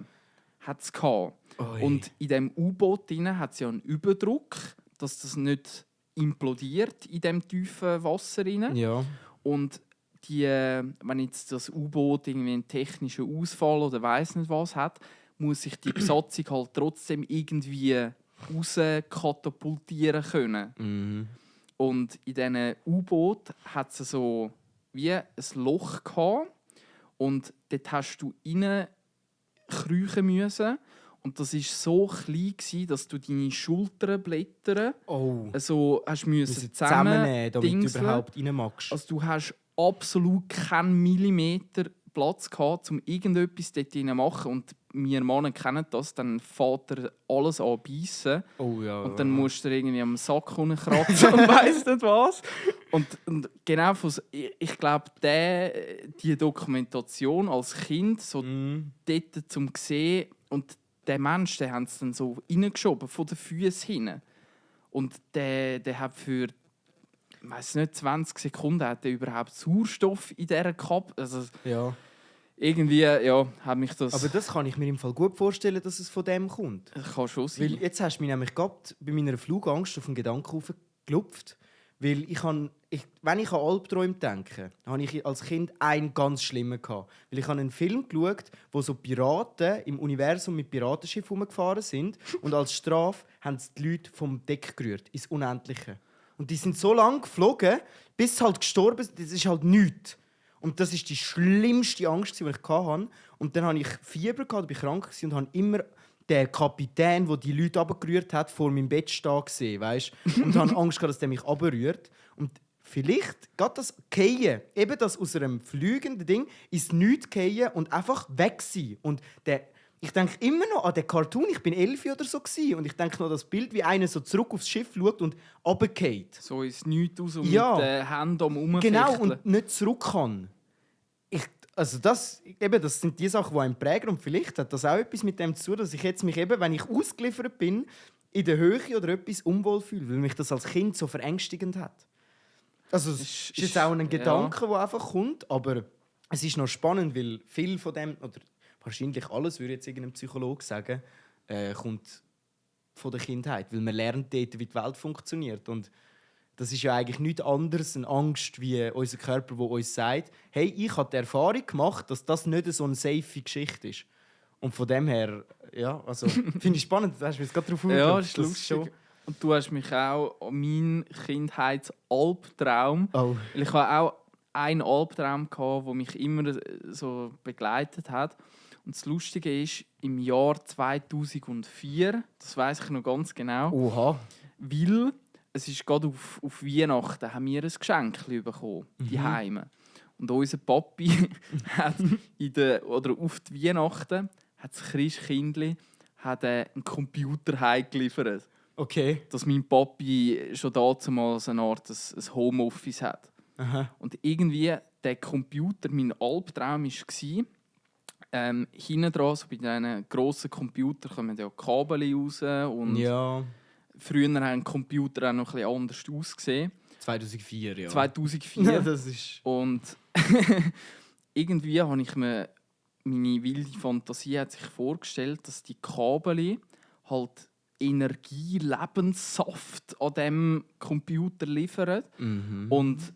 Und in diesem U-Boot hat es ja einen Überdruck, dass das nicht implodiert in diesem tiefen Wasser. Ja. Und wenn jetzt das U-Boot irgendwie einen technischen Ausfall oder weiss nicht was hat, muss sich die Besatzung halt trotzdem irgendwie rauskatapultieren können. Mhm. Und in diesen U-Boot hat es so wie ein Loch gehabt, und dort hast du reinkriechen müssen. Und das war so klein, dass du deine Schulterblätter so hast müssen zusammennehmen, damit du dingseln. überhaupt rein magst. Also du hast absolut keinen Millimeter Platz gehabt, um irgendetwas dort zu machen. Und wir Männer kennen das, dann fährt er alles an beißen. Oh ja. Und dann musst du irgendwie am Sack kratzen und weiss nicht was. Und genau, ich glaube, die Dokumentation als Kind, so dort zum sehen, und der Mensch, den haben sie dann so reingeschoben, von den Füßen hin. Und der hat für, ich weiss nicht, 20 Sekunden hat er überhaupt Sauerstoff in dieser Kappe. Also, Ja. irgendwie, ja, hat mich das... Aber das kann ich mir im Fall gut vorstellen, dass es von dem kommt. kann schon sein. Weil jetzt hast du mich nämlich gerade bei meiner Flugangst auf den Gedanken aufgelupft. Weil wenn ich an Albträume denke, habe ich als Kind einen ganz schlimmen gehabt. Weil ich habe einen Film geschaut, wo so Piraten im Universum mit Piratenschiffen herumgefahren sind und als Strafe haben sie die Leute vom Deck gerührt, ins Unendliche. Und die sind so lange geflogen, bis sie halt gestorben sind. Das ist halt nichts. Und das war die schlimmste Angst, die ich hatte. Und dann hatte ich Fieber, war krank und habe immer den Kapitän, der die Leute runtergerührt hat, vor meinem Bett stehen gesehen, weißt? Und habe Angst gehabt, dass der mich runterrührt. Und vielleicht geht das Fallen, eben das aus einem fliegenden Ding, ins Nichts fallen und einfach weg sein. Und ich denke immer noch an den Cartoon, ich bin 11 oder so gewesen, und ich denke noch an das Bild, wie einer so zurück aufs Schiff schaut und runterfällt. So ist nichts aus und Ja. mit den Händen am Rumfechteln. Genau, und nicht zurück kann. Das sind die Sachen, die einen prägen. Und vielleicht hat das auch etwas mit dem zu tun, dass ich jetzt mich eben, wenn ich ausgeliefert bin, in der Höhe oder etwas unwohl fühle, weil mich das als Kind so verängstigend hat. Also es ist jetzt auch ein Gedanke, der einfach kommt, aber es ist noch spannend, weil viel von dem, oder wahrscheinlich alles, würde jetzt irgendein Psychologe sagen, kommt von der Kindheit, weil man lernt dort, wie die Welt funktioniert. Und das ist ja eigentlich nichts anderes, eine Angst, wie unser Körper, der uns sagt, hey, ich habe die Erfahrung gemacht, dass das nicht so eine safe Geschichte ist. Und von dem her, ja, also, finde ich spannend, da hast du mich gerade drauf Ja, das ist lustig. lustig. Und du hast mich auch an meinen Kindheitsalbtraum. Oh. Weil ich hatte auch einen Albtraum, der mich immer so begleitet hat. Und das Lustige ist, im Jahr 2004, das weiß ich noch ganz genau, Oha. weil es ist gerade auf Weihnachten, haben wir ein Geschenk bekommen, die Heime. Und unser Papi hat auf die Weihnachten hat das Christkindli einen Computer heimgeliefert. Okay. Dass mein Papi schon damals eine Art ein Homeoffice hat. Aha. Und irgendwie der Computer, mein Albtraum war, hinten dran, so bei diesen grossen Computern kommen ja Kabel raus. Und Ja. früher haben Computer auch noch etwas anders ausgesehen. 2004, ja. 2004. Ja, das ist... Und irgendwie habe ich mir, meine wilde Fantasie hat sich vorgestellt, dass die Kabel halt Energie, Lebenssaft an diesem Computer liefern. Mhm. Und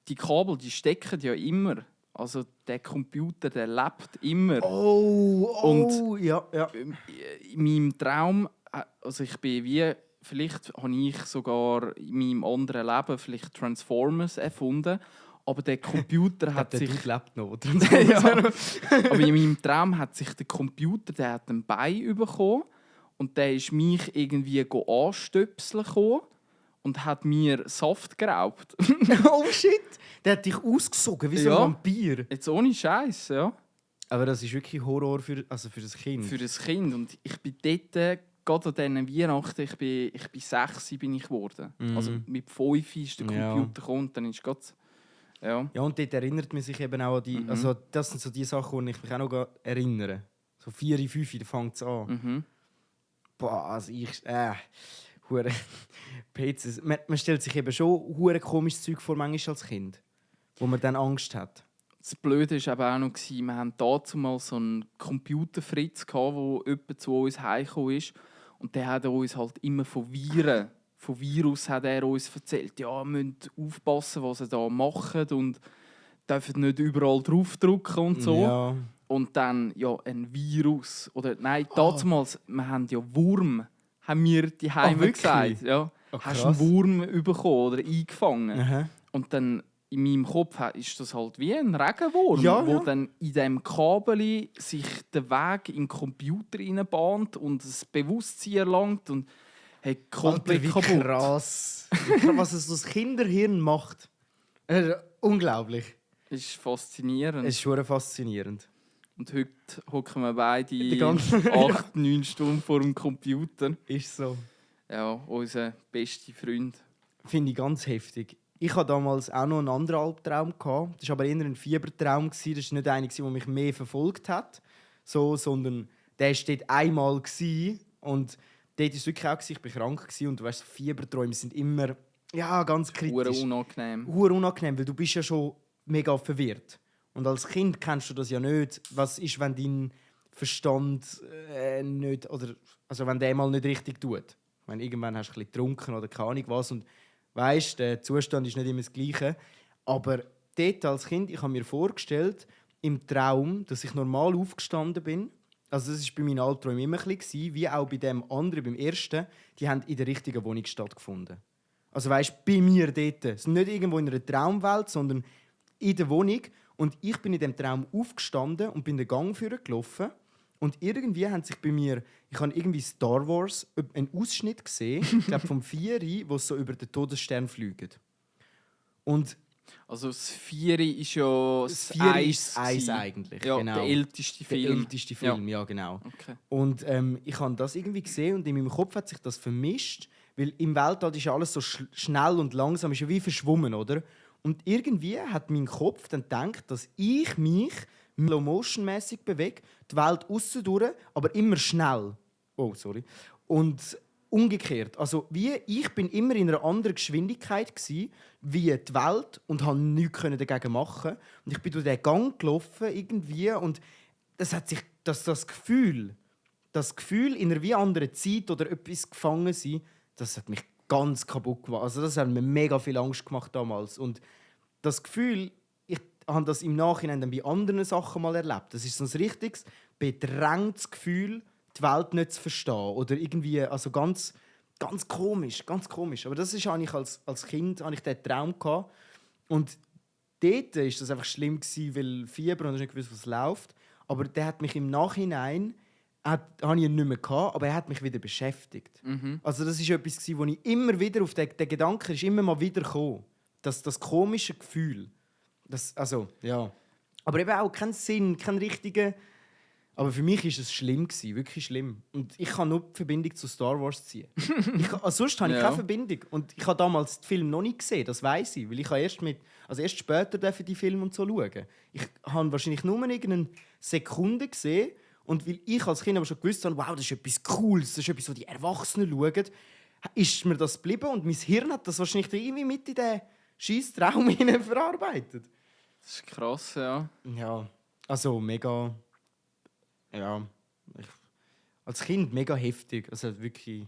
die Kabel, die stecken ja immer. Also der Computer, der lebt immer. Oh, ja. In meinem Traum, also ich bin wie, vielleicht habe ich sogar in meinem anderen Leben vielleicht Transformers erfunden, aber der Computer hat sich... lebt noch, oder? Ja. Aber in meinem Traum hat sich der Computer, der hat ein Bein bekommen und der ist mich irgendwie anstöpseln gekommen und hat mir Saft geraubt. Oh shit! Der hat dich ausgesogen wie so ein Ja. Vampir. Jetzt ohne Scheiß, ja. Aber das ist wirklich Horror für das Kind. Für ein Kind. Und ich bin dort, gerade an diesen Weihnachten, ich bin 6 bin ich geworden. Also mit 5 ist der Ja. Computer gekommen und dann ist es ja. Ja, und dort erinnert man sich eben auch an die... Also das sind so die Sachen, die ich mich auch noch erinnere. So 4, 5, da fängt es an. Mhm. Boah, also ich... Hure PCs. Man stellt sich eben schon hure komisches Zeug vor, manchmal als Kind. Wo man dann Angst hat. Das Blöde war aber auch noch, wir hatten dazu so einen Computerfritz, der jemand zu uns heimgekommen ist. Und der hat uns halt immer von Virus hat er uns erzählt. Ja, wir müssen aufpassen, was sie da machen und dürfen nicht überall draufdrücken und so. Ja. Und dann, ja, ein Virus. Oder nein, damals, wir haben ja Wurm, haben wir die Heime wirklich? gesagt. Ja. Oh, Hast du einen Wurm bekommen oder eingefangen? Aha. Und dann in meinem Kopf ist das halt wie ein Regenwurm, Ja, wo ja. dann in diesem Kabel sich den Weg in den Computer hineinbahnt und das Bewusstsein erlangt und komplett Alter, wie kaputt. krass. Was es das Kinderhirn macht. Unglaublich. Ist faszinierend. Es ist schon faszinierend. Und heute hocken wir beide Die ganze- 8-9 Stunden vor dem Computer. Ist so. Ja, unser bester Freund. Finde ich ganz heftig. Ich hatte damals auch noch einen anderen Albtraum. Das war aber eher ein Fiebertraum. Das war nicht einer, der mich mehr verfolgt hat. So, sondern der war dort einmal. Und dort war es wirklich auch, ich war krank. Und du weißt, Fieberträume sind immer ganz Hure kritisch. unangenehm. Hure unangenehm, weil du bist ja schon mega verwirrt. Und als Kind kennst du das ja nicht. Was ist, wenn dein Verstand nicht, oder also wenn der mal nicht richtig tut? Ich meine, irgendwann hast du ein bisschen getrunken oder keine Ahnung was und weißt, der Zustand ist nicht immer das Gleiche. Aber dort als Kind, ich habe mir vorgestellt, im Traum, dass ich normal aufgestanden bin. Also das war bei meinen Albträumen immer ein bisschen, wie auch bei dem anderen, beim ersten, die haben in der richtigen Wohnung stattgefunden. Also weißt, bei mir dort. Es ist nicht irgendwo in einer Traumwelt, sondern in der Wohnung. Und ich bin in dem Traum aufgestanden und bin den Gang gelaufen. Und irgendwie haben sich bei mir, ich habe irgendwie Star Wars einen Ausschnitt gesehen, ich glaube vom 4, wo es so über den Todesstern fliegt. Und Also das 4 ist ja das das 4 Eis ist das Eis gewesen. eigentlich. Ja, genau. der älteste Film. Der älteste Film, ja genau. Okay. Und ich habe das irgendwie gesehen und in meinem Kopf hat sich das vermischt, weil im Weltall ist ja alles so schnell und langsam, ist ja wie verschwommen, oder? Und irgendwie hat mein Kopf dann gedacht, dass ich mich slow-motion-mäßig bewege, die Welt aussen durch, aber immer schnell. Oh, sorry. Und umgekehrt. Also wie ich bin immer in einer anderen Geschwindigkeit gsi, wie die Welt und habe nichts dagegen machen. Und ich bin durch den Gang gelaufen irgendwie und das hat sich das Gefühl in einer wie anderen Zeit oder etwas gefangen sein, das hat mich ganz kaputt gemacht. Also das hat mir mega viel Angst gemacht damals. Und das Gefühl, ich habe das im Nachhinein dann bei anderen Sachen mal erlebt. Das ist so ein richtiges bedrängtes Gefühl, die Welt nicht zu verstehen oder irgendwie, also ganz komisch, ganz komisch. Aber das ist eigentlich als Kind hatte ich diesen Traum gehabt. Und dort war das einfach schlimm gewesen, weil Fieber und ich nicht gewusst, was läuft. Aber der hat mich im Nachhinein habe ich ihn nicht mehr gehabt, aber er hat mich wieder beschäftigt. Also das ist etwas, wo ich immer wieder auf den Gedanken ist immer mal wieder gekommen. Das komische Gefühl. Das, also, ja. Aber eben auch keinen Sinn, keinen richtigen. Aber für mich war es schlimm, wirklich schlimm. Und ich kann nur die Verbindung zu Star Wars ziehen. Sonst habe ich keine Verbindung. Und ich habe damals den Film noch nicht gesehen, das weiss ich. Weil ich erst später die Filme und so schauen. Ich habe wahrscheinlich nur irgendeine Sekunde gesehen. Und weil ich als Kind aber schon gewusst habe, wow, das ist etwas Cooles, das ist etwas, was die Erwachsenen schauen, ist mir das geblieben. Und mein Hirn hat das wahrscheinlich irgendwie mit in den scheiß Traum verarbeitet. Das ist krass, ja. Ja, also mega. Ja, als Kind mega heftig. Also wirklich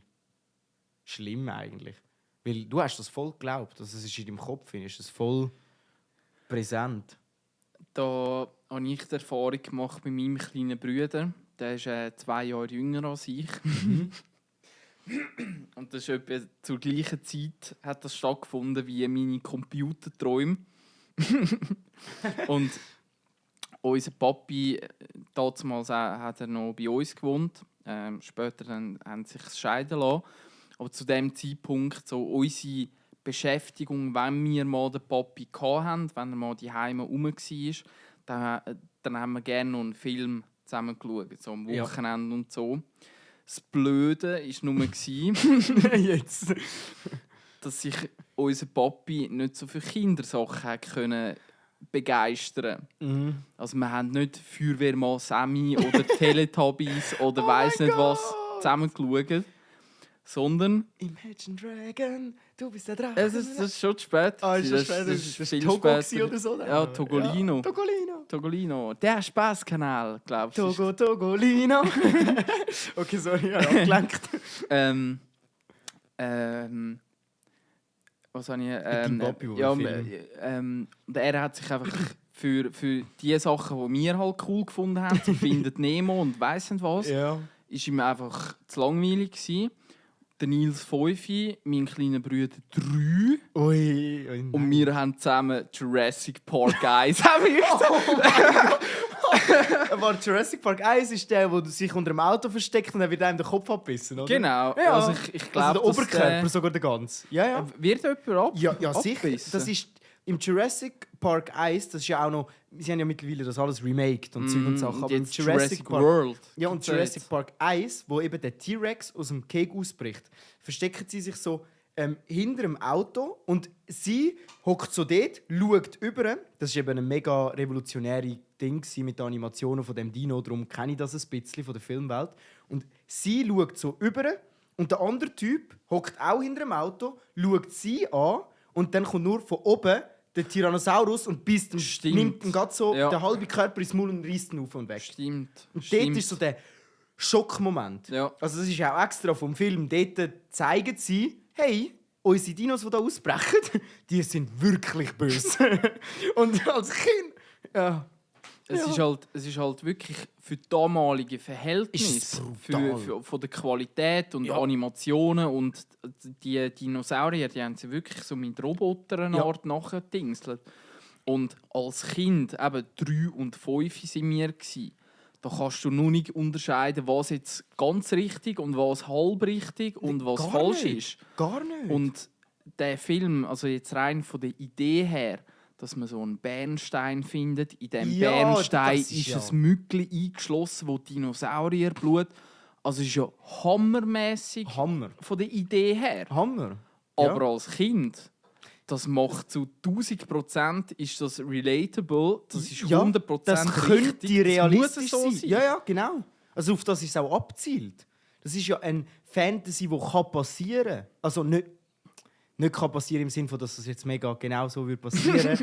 schlimm eigentlich. Weil du hast das voll geglaubt. Also es ist in deinem Kopf, ist es voll präsent. Da habe ich die Erfahrung gemacht bei meinem kleinen Bruder. Der ist 2 Jahre jünger als ich. Und das ist etwa zur gleichen Zeit hat das stattgefunden wie meine Computerträume. Und unser Papi, damals hat er noch bei uns gewohnt. Später dann haben sie sich scheiden lassen. Aber zu dem Zeitpunkt, so unsere Beschäftigung, wenn wir mal den Papi hatten, wenn er mal daheim rum war, dann haben wir gerne noch einen Film zusammen geschaut, so am Wochenende und so. Das Blöde war nur, Jetzt. dass sich unser Papi nicht so für Kindersachen können begeistern. Also wir haben nicht Feuerwehrmann Sammy oder Teletubbies oder weiss nicht was zusammen geschaut, sondern Imagine Dragon, du bist der Drache. das ist schon zu spät. Ist schon spät? Das ist Togo später. oder so? Ja, Togolino. Ja, Togolino. Der Spaßkanal, glaubst du? Togolino. Okay, sorry, ich habe abgelenkt. Was habe ich? Dein Papi, Und er hat sich einfach für die Sachen, die wir halt cool gefunden haben, so Findet Nemo und weiss nicht was, ist ihm einfach zu langweilig gewesen. Der Nils 5, mein kleiner Bruder 3. Ui, Und wir haben zusammen Jurassic Park 1 Aber Jurassic Park 1 ist der, wo sich unter dem Auto versteckt und dann wird einem den Kopf abbissen, oder? Genau. Ja. Also ich glaube, also der Oberkörper, sogar der ganze. Ja. Wird jemand Ja, sicher. abbissen? Das ist im Jurassic Park 1, das ist ja auch noch, sie haben ja mittlerweile das alles remaked und Zeug und Sachen, aber im jetzt Jurassic Park, World. ja, und Jurassic Park 1, wo eben der T-Rex aus dem Keg ausbricht, verstecken sie sich so hinter dem Auto und sie hockt so dort, schaut über. Das war eben ein mega revolutionäres Ding mit den Animationen von dem Dino, darum kenne ich das ein bisschen von der Filmwelt. Und sie schaut so über und der andere Typ hockt auch hinter dem Auto, schaut sie an und dann kommt nur von oben der Tyrannosaurus und beißt ihn, nimmt ihn gerade so den halben Körper ins Maul und reißt ihn auf und weg. Stimmt. Und dort ist so der Schockmoment. Ja. Also das ist ja auch extra vom Film. Dort zeigen sie, hey, unsere Dinos, die hier ausbrechen, die sind wirklich böse. Und als Kind... Ja. Es ist halt wirklich für die damalige Verhältnisse, von der Qualität und Animationen und die Dinosaurier, die haben sie wirklich so mit Robotern nachgedingselt. Und als Kind, eben 3 und 5 sind wir gewesen, da kannst du nur nicht unterscheiden, was jetzt ganz richtig und was halb richtig und was falsch ist. Gar nicht. Und der Film, also jetzt rein von der Idee her, dass man so einen Bernstein findet. In diesem Bernstein ist ein Mückli eingeschlossen, wo Dinosaurierblut. Also es ist ja hammermäßig von der Idee her. Hammer. Aber als Kind, das macht zu 1000% ist das relatable. Das ist 100% das richtig. Könnte realistisch so sein. Ja, genau. Also auf das ist es auch abzielt. Das ist ja ein Fantasy, die passieren kann. Also nicht kann passieren im Sinne von, dass es jetzt mega genau so passieren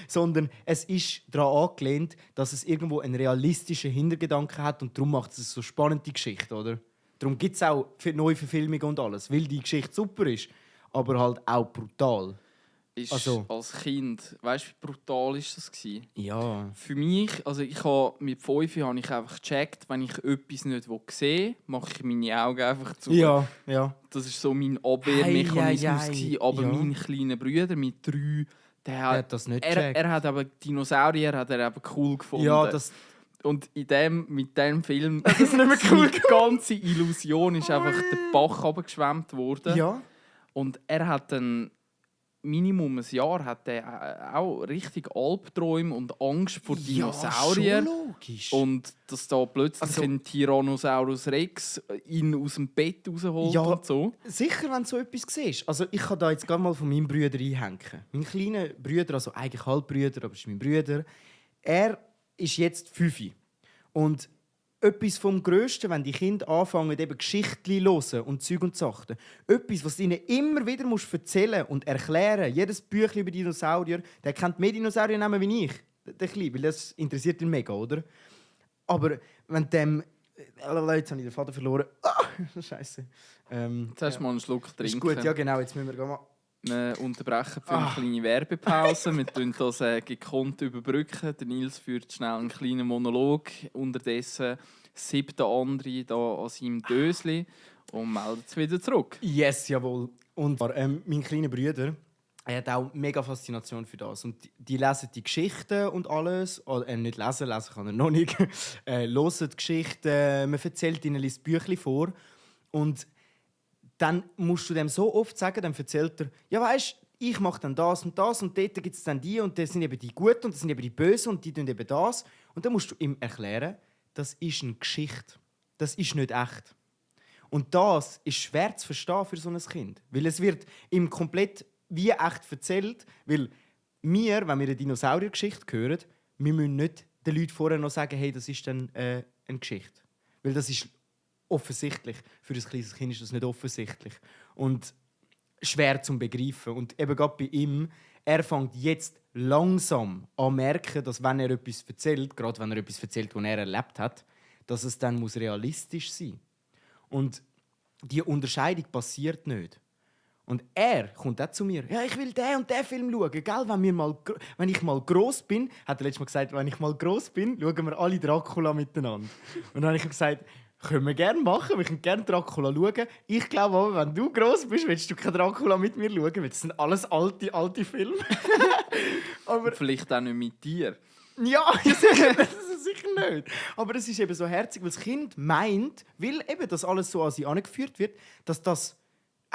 sondern es ist daran angelehnt, dass es irgendwo einen realistischen Hintergedanken hat und darum macht es so spannend, die Geschichte, oder? Darum gibt es auch neue Verfilmungen und alles, weil die Geschichte super ist, aber halt auch brutal. Als Kind, weißt du, wie brutal ist das gewesen? Ja. Für mich, also mit 5 habe ich einfach gecheckt, wenn ich etwas nicht sehen will, mache ich meine Augen einfach zu. Ja. Das war so mein Abwehrmechanismus. Aber mein kleiner Bruder mit 3, der hat das nicht gecheckt. Er hat aber Dinosaurier cool gefunden. Ja, das... Und mit diesem Film das ist nicht mehr cool. Die ganze Illusion ist einfach den Bach runtergeschwemmt worden. Ja. Und er hat dann Minimum ein Jahr hat er auch richtig Albträume und Angst vor Dinosauriern. Ja, schon logisch. Und dass da plötzlich ein Tyrannosaurus Rex ihn aus dem Bett rausholt und so. Sicher, wenn du so etwas siehst. Also ich kann da jetzt gerade mal von meinem Bruder einhängen. Mein kleiner Bruder, also eigentlich Halbbrüder, aber ist mein Bruder, er ist jetzt 5. Und etwas vom Grössten, wenn die Kinder anfangen, eben Geschichten zu hören und Zeug und Sachen. Etwas, was du ihnen immer wieder erzählen und erklären musst. Jedes Büchlein über Dinosaurier, der kennt mehr Dinosaurier nehmen wie ich. Der Kleine, weil das interessiert ihn mega, oder? Aber wenn dem... Jetzt habe ich den Vater verloren. Scheiße. Jetzt hast du mal einen Schluck trinken. Ist gut, ja genau. Jetzt müssen wir mal... Wir unterbrechen für eine kleine Werbepause. Wir tun das gekonnt überbrücken. Der Nils führt schnell einen kleinen Monolog. Unterdessen siebt der andere da an seinem Dösli und meldet es wieder zurück. Yes, jawohl. Und mein kleiner Bruder, er hat auch mega Faszination für das. Und die lesen die Geschichten und alles. Oder, nicht lesen kann er noch nicht. Hören die Geschichten, man erzählt ihnen ein Büchlein vor. Und dann musst du dem so oft sagen, dann erzählt er, ja weisst, ich mache dann das und dort gibt es dann die und das sind eben die Guten und das sind eben die Bösen und die tun eben das. Und dann musst du ihm erklären, das ist eine Geschichte. Das ist nicht echt. Und das ist schwer zu verstehen für so ein Kind. Weil es wird ihm komplett wie echt erzählt. Weil wir, wenn wir eine Dinosauriergeschichte hören, wir müssen nicht den Leuten vorher noch sagen, hey, das ist dann eine Geschichte. Weil das ist offensichtlich. Für ein kleines Kind ist das nicht offensichtlich. Und schwer zu begreifen. Und eben gerade bei ihm, er fängt jetzt langsam an zu merken, dass wenn er etwas erzählt, gerade wenn er etwas erzählt, was er erlebt hat, dass es dann realistisch sein muss. Und die Unterscheidung passiert nicht. Und er kommt auch zu mir. Ja, ich will den und den Film schauen. Gell? Wenn ich mal gross bin, hat er letztes Mal gesagt, wenn ich mal gross bin, schauen wir alle Dracula miteinander. Und dann habe ich ihm gesagt, können wir gerne machen, wir können gerne Dracula schauen. Ich glaube aber, wenn du gross bist, willst du kein Dracula mit mir schauen, weil das sind alles alte Filme. Aber vielleicht auch nicht mit dir. Ja, sicher nicht. Aber es ist eben so herzig, weil das Kind meint, weil eben das alles so an sie angeführt wird, dass das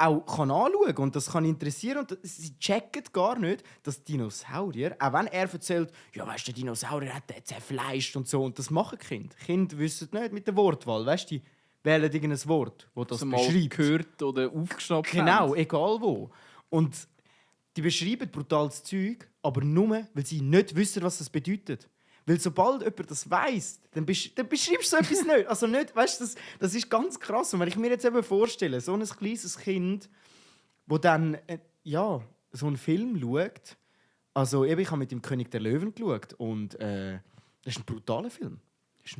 auch kann anschauen und das kann interessieren. Und sie checken gar nicht, dass Dinosaurier, auch wenn er erzählt, ja, weißt du, der Dinosaurier hat den zerfleischt und so, und das machen Kinder. Kinder wissen nicht mit der Wortwahl, weißt du, die wählen irgendein Wort, das das mal beschreibt. gehört oder aufgeschnappt Genau, haben. egal wo. Und die beschreiben brutales Zeug, aber nur, weil sie nicht wissen, was das bedeutet. Weil sobald jemand das weiss, dann beschreibst du so etwas nicht. Also nicht, weißt, das ist ganz krass. Und wenn ich mir jetzt eben vorstelle, so ein kleines Kind, das dann so einen Film schaut, also ich habe mit dem König der Löwen geschaut und das ist ein brutaler Film.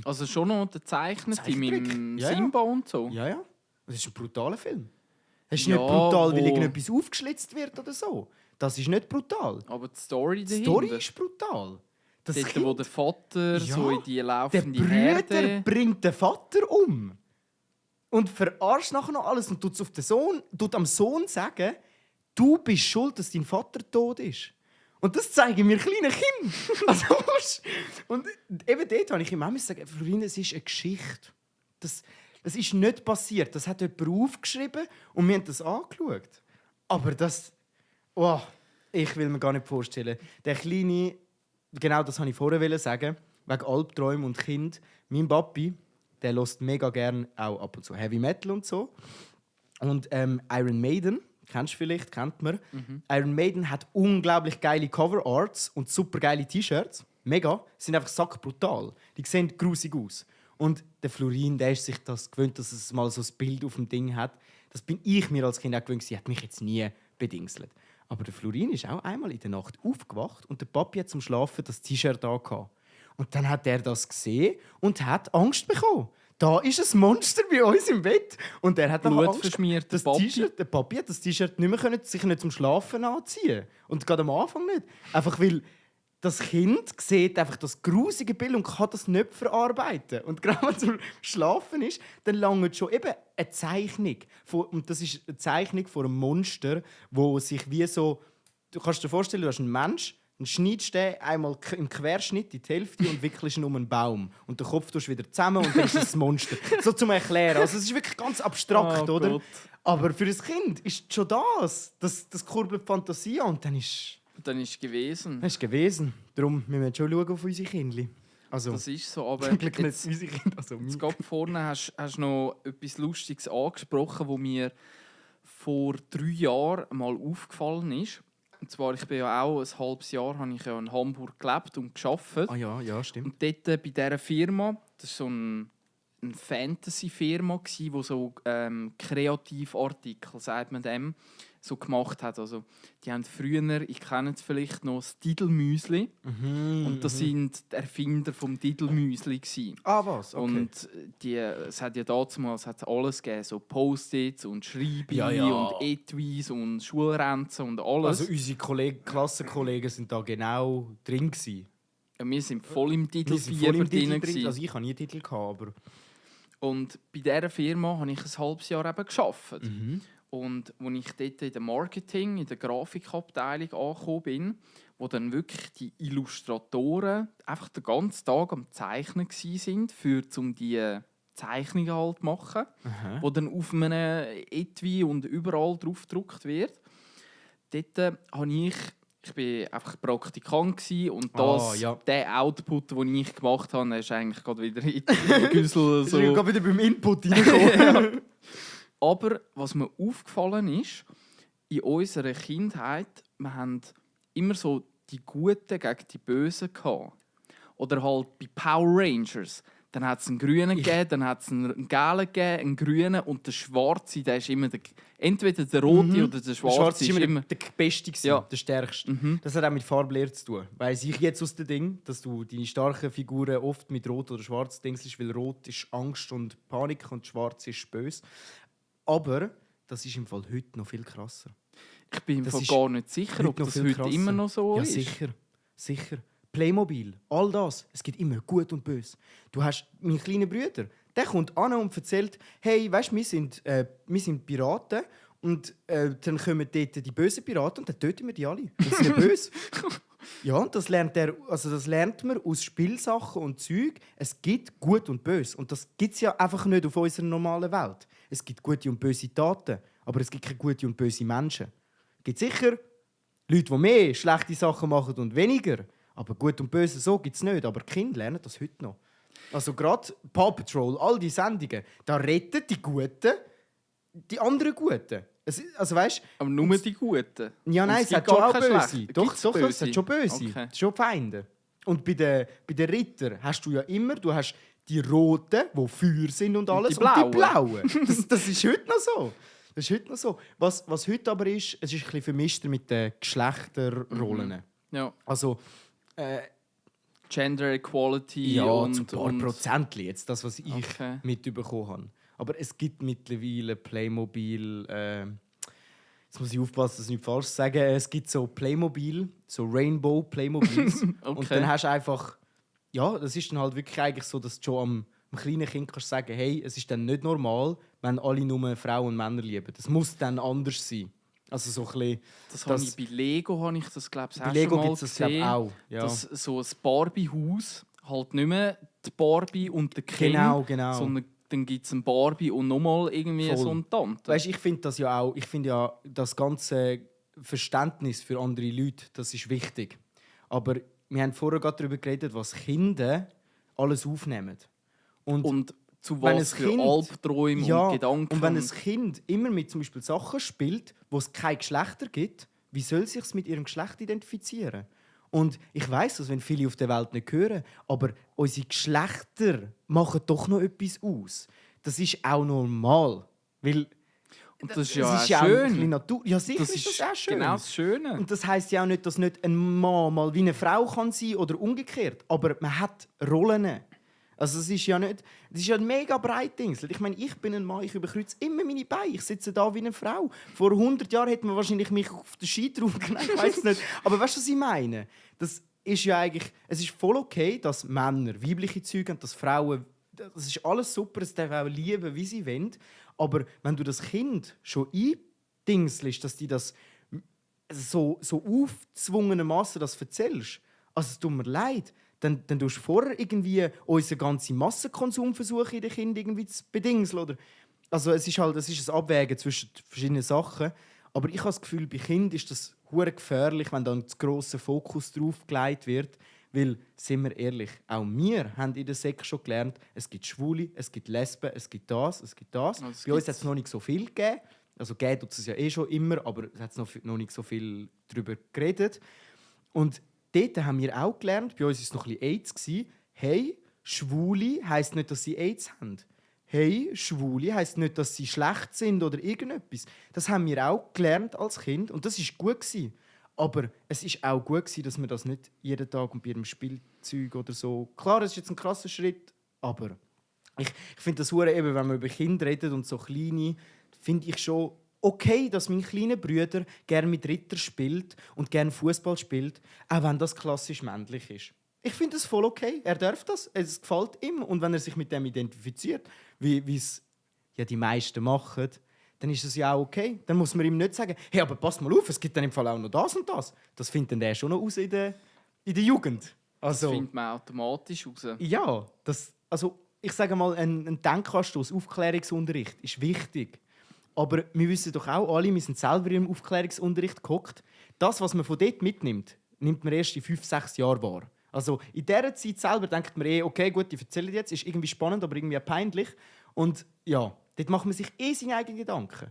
Also schon noch der Zeichner mit dem Ja, ja. Simba und so. Ja, ja. Das ist ein brutaler Film. Es ist Ja, nicht brutal, weil wo- irgendetwas aufgeschlitzt wird oder so. Das ist nicht brutal. Aber die Story Die dahinter. Story ist brutal. Das Dort, Kind, wo der Vater Ja, so in die der laufende Brüder Herde... bringt den Vater um. Und verarscht nachher noch alles und tut am Sohn sagen, du bist schuld, dass dein Vater tot ist. Und das zeigen mir kleine Kinder. Also, und eben dort habe ich ihm auch sagen, Florin, es ist eine Geschichte. Das ist nicht passiert. Das hat jemand aufgeschrieben und wir haben das angeschaut. Aber das... Oh, ich will mir gar nicht vorstellen. Der kleine... Genau das wollte ich vorher sagen. Wegen Albträumen und Kind. Mein Papi, der hört mega gerne auch ab und zu Heavy Metal und so. Und Iron Maiden, kennst du vielleicht, kennt man. Iron Maiden hat unglaublich geile Cover-Arts und super geile T-Shirts. Mega. Sie sind einfach sackbrutal. Die sehen grusig aus. Und der Florin, der ist sich das gewöhnt, dass es mal so ein Bild auf dem Ding hat. Das bin ich mir als Kind auch gewöhnt. Sie hat mich jetzt nie bedingselt. Aber der Florin ist auch einmal in der Nacht aufgewacht und der Papi hat zum Schlafen das T-Shirt angehabt. Und dann hat er das gesehen und hat Angst bekommen. Da ist ein Monster bei uns im Bett. Und er hat nachher Angst. Blutverschmierter Das Papi. T-Shirt, der Papi hat das T-Shirt nicht mehr sich nicht zum Schlafen anziehen. Und gerade am Anfang nicht. Einfach weil das Kind sieht einfach das grusige Bild und kann das nicht verarbeiten. Und gerade wenn es zum Schlafen ist, dann langt schon eben eine Zeichnung. Und das ist eine Zeichnung von einem Monster, wo sich wie so... Du kannst dir vorstellen, du hast einen Mensch, dann schneidest du den einmal im Querschnitt in die Hälfte und wickelst ihn um einen Baum. Und den Kopf tust du wieder zusammen und dann ist das Monster. So zum Erklären. Also es ist wirklich ganz abstrakt, Oh oder? Gott. Aber für ein Kind ist schon das. Das kurbelt die Fantasie an und dann ist... Dann ist es gewesen. Das ist gewesen. Darum müssen wir schon schauen auf unsere Kinder. Also, Das ist so, aber zum Glück nicht jetzt, unsere Kinder. Also, jetzt gerade vorne hast du noch etwas Lustiges angesprochen, das mir vor 3 Jahren mal aufgefallen ist. Und zwar, ich bin ja auch ein halbes Jahr habe ich ja in Hamburg gelebt und gearbeitet. Ah ja, stimmt. Und dort bei dieser Firma, das war so eine Fantasy-Firma, die so Kreativartikel, sagt man dem, so gemacht hat. Also, die haben früher, ich kenne es vielleicht noch, das Diddle-Müsli. Und das sind die Erfinder vom Diddle-Müsli gewesen. Ah, was? Okay. Und es hat ja damals alles gegeben, so Post-its und Schreibi Ja. und Etuis und Schulranzen und alles. Also unsere Klassenkollegen sind da genau drin gewesen. Ja, wir sind voll im Wir sind voll Diddle-Fieber im Titel drin. drin. gewesen. Also ich hatte nie Titel, aber... Und bei dieser Firma habe ich ein halbes Jahr eben gearbeitet. Und als ich dort in der Marketing, in der Grafikabteilung angekommen bin, wo dann wirklich die Illustratoren einfach den ganzen Tag am Zeichnen waren, um die Zeichnungen halt zu machen, wo dann auf einem Etui und überall drauf gedruckt wird. Dort habe ich bin einfach Praktikant gewesen und der Output, den ich gemacht habe, ist eigentlich gerade wieder in die Güssel. Ich bin gerade wieder beim Input reingekommen. Ja. Aber was mir aufgefallen ist, in unserer Kindheit, wir haben immer so die Guten gegen die Bösen gehabt. Oder halt bei Power Rangers. Dann hat es einen Grünen gegeben, dann hat es einen Gelben gegeben, einen Grünen und der Schwarze, der ist immer entweder der Rote oder der Schwarze. Schwarz war immer der Beste, Ja. der Stärkste. Das hat auch mit Farblehre zu tun. Weiss ich jetzt aus dem Ding, dass du deine starken Figuren oft mit Rot oder Schwarz denkst, weil Rot ist Angst und Panik und Schwarz ist böse. Aber das ist im Fall heute noch viel krasser. Ich bin im Das Fall ist gar nicht sicher, ob noch das viel heute krasser. immer noch so Ja, ist. sicher. Playmobil, all das. Es gibt immer gut und böse. Du hast meinen kleinen Bruder, der kommt an und erzählt, hey, weißt, wir sind Piraten und dann kommen dort die bösen Piraten und dann töten wir die alle. Das sind böse. Ja, und das lernt man aus Spielsachen und Zeug. Es gibt Gut und Böse. Und das gibt es ja einfach nicht auf unserer normalen Welt. Es gibt gute und böse Taten. aber es gibt keine gute und böse Menschen. Es gibt sicher Leute, die mehr schlechte Sachen machen und weniger. Aber gut und böse so gibt es nicht. Aber die Kinder lernen das heute noch. Also gerade Paw Patrol, all die Sendungen, da retten die Guten die anderen Guten. Also weißt, aber nur die Guten? ja, nein, es hat schon auch Böse. Doch, es hat schon Böse. Okay. Schon Feinde. Und bei den Rittern hast du ja immer, du hast die Roten, die Feuer sind und alles, und die Blauen. Das ist heute noch so. Das ist heute noch so. Was heute aber ist, es ist ein bisschen vermischter mit den Geschlechterrollen. Ja. Also, Gender Equality ja, und... zu ein paar Prozentli, jetzt das, was ich Okay. mitbekommen habe. Aber es gibt mittlerweile Playmobil... jetzt muss ich aufpassen, dass ich nicht falsch sage. Es gibt so Playmobil, so Rainbow Playmobils. Okay. Und dann hast du einfach... Ja, das ist dann halt wirklich eigentlich so, dass du schon am kleinen Kind kannst sagen, hey, es ist dann nicht normal, wenn alle nur Frauen und Männer lieben. Das muss dann anders sein. Also so ein bisschen, Das habe ich bei Lego, habe ich das, glaube ich, bei Lego gibt es das glaub, auch. Ja. Dass so ein Barbie-Haus halt nicht mehr die Barbie und der Ken, Genau. sondern dann gibt es ein Barbie und nochmal irgendwie Voll. so ein Tante. Weißt, ich finde das ja auch, ich finde ja das ganze Verständnis für andere Leute, das ist wichtig. Aber wir haben vorher gerade darüber geredet, was Kinder alles aufnehmen. Und zu wenn was ein für Kind- Albträume Ja, und Gedanken. und wenn ein Kind immer mit zum Beispiel Sachen spielt, wo es keine Geschlechter gibt, wie soll es sich mit ihrem Geschlecht identifizieren? Und ich weiss, dass wenn viele auf der Welt nicht hören, aber unsere Geschlechter machen doch noch etwas aus. Das ist auch normal, weil Und das ist es ja ist auch ja auch ein schön. bisschen Natur. Ja, sicher Das ist das auch schön. genau das Schöne. Und das heisst ja auch nicht, dass nicht ein Mann mal wie eine Frau kann sein oder umgekehrt. Aber man hat Rollen. Also es ist ja nicht, das ist ja ein mega Breitdingsel. Ich meine, ich bin ein Mann, ich überkreuze immer meine Beine. Ich sitze da wie eine Frau. Vor 100 Jahren hätte man wahrscheinlich mich auf den Ski draufgenommen, ich weiß nicht. Aber weißt du, was ich meine? Das ist ja eigentlich, es ist voll okay, dass Männer weibliche Züge haben, dass Frauen, das ist alles super, es darf auch lieben, wie sie wollen. Aber wenn du das Kind schon eindingselst, dass die das so aufgezwungenermassen das erzählst, also es tut mir leid, dann tust du vorher irgendwie unseren ganzen Massenkonsum versuchen, in den Kindern irgendwie zu bedingseln. Oder? Also es ist ein Abwägen zwischen verschiedenen Sachen. Aber ich habe das Gefühl, bei Kindern ist das hure gefährlich, wenn dann zu grosser Fokus drauf gelegt wird. Weil, sind wir ehrlich, auch wir haben in der Sek schon gelernt, es gibt Schwule, es gibt Lesben, es gibt das, es gibt das. Also Bei uns hat es noch nicht so viel gegeben. Also gegeben tut es ja eh schon immer, aber es hat noch nicht so viel darüber geredet. Und dort haben wir auch gelernt, bei uns war es noch ein bisschen AIDS, hey, Schwule heisst nicht, dass sie AIDS haben. Hey, Schwule heisst nicht, dass sie schlecht sind oder irgendetwas. Das haben wir auch gelernt als Kind und das war gut. Aber es war auch gut, dass wir das nicht jeden Tag und bei ihrem Spielzeug oder so... Klar, es ist jetzt ein krasser Schritt, aber ich finde das hure eben, wenn man über Kinder redet und so kleine, finde ich schon okay, dass mein kleiner Bruder gerne mit Ritter spielt und gerne Fußball spielt, auch wenn das klassisch männlich ist. Ich finde das voll okay. Er darf das. Es gefällt ihm. Und wenn er sich mit dem identifiziert, wie es ja die meisten machen, dann ist es ja auch okay. Dann muss man ihm nicht sagen, hey, aber pass mal auf, es gibt dann im Fall auch noch das und das. Das findet dann der schon noch raus in der Jugend. Also, Das findet man automatisch raus. ja, also ich sage mal, ein Denkanstoß, Aufklärungsunterricht ist wichtig. Aber wir wissen doch auch alle, wir sind selber im Aufklärungsunterricht gehockt. Das, was man von dort mitnimmt, nimmt man erst in 5-6 Jahren wahr. Also in dieser Zeit selber denkt man okay, gut, ich erzähle jetzt, ist irgendwie spannend, aber irgendwie peinlich. Und ja, dort macht man sich seine eigenen Gedanken.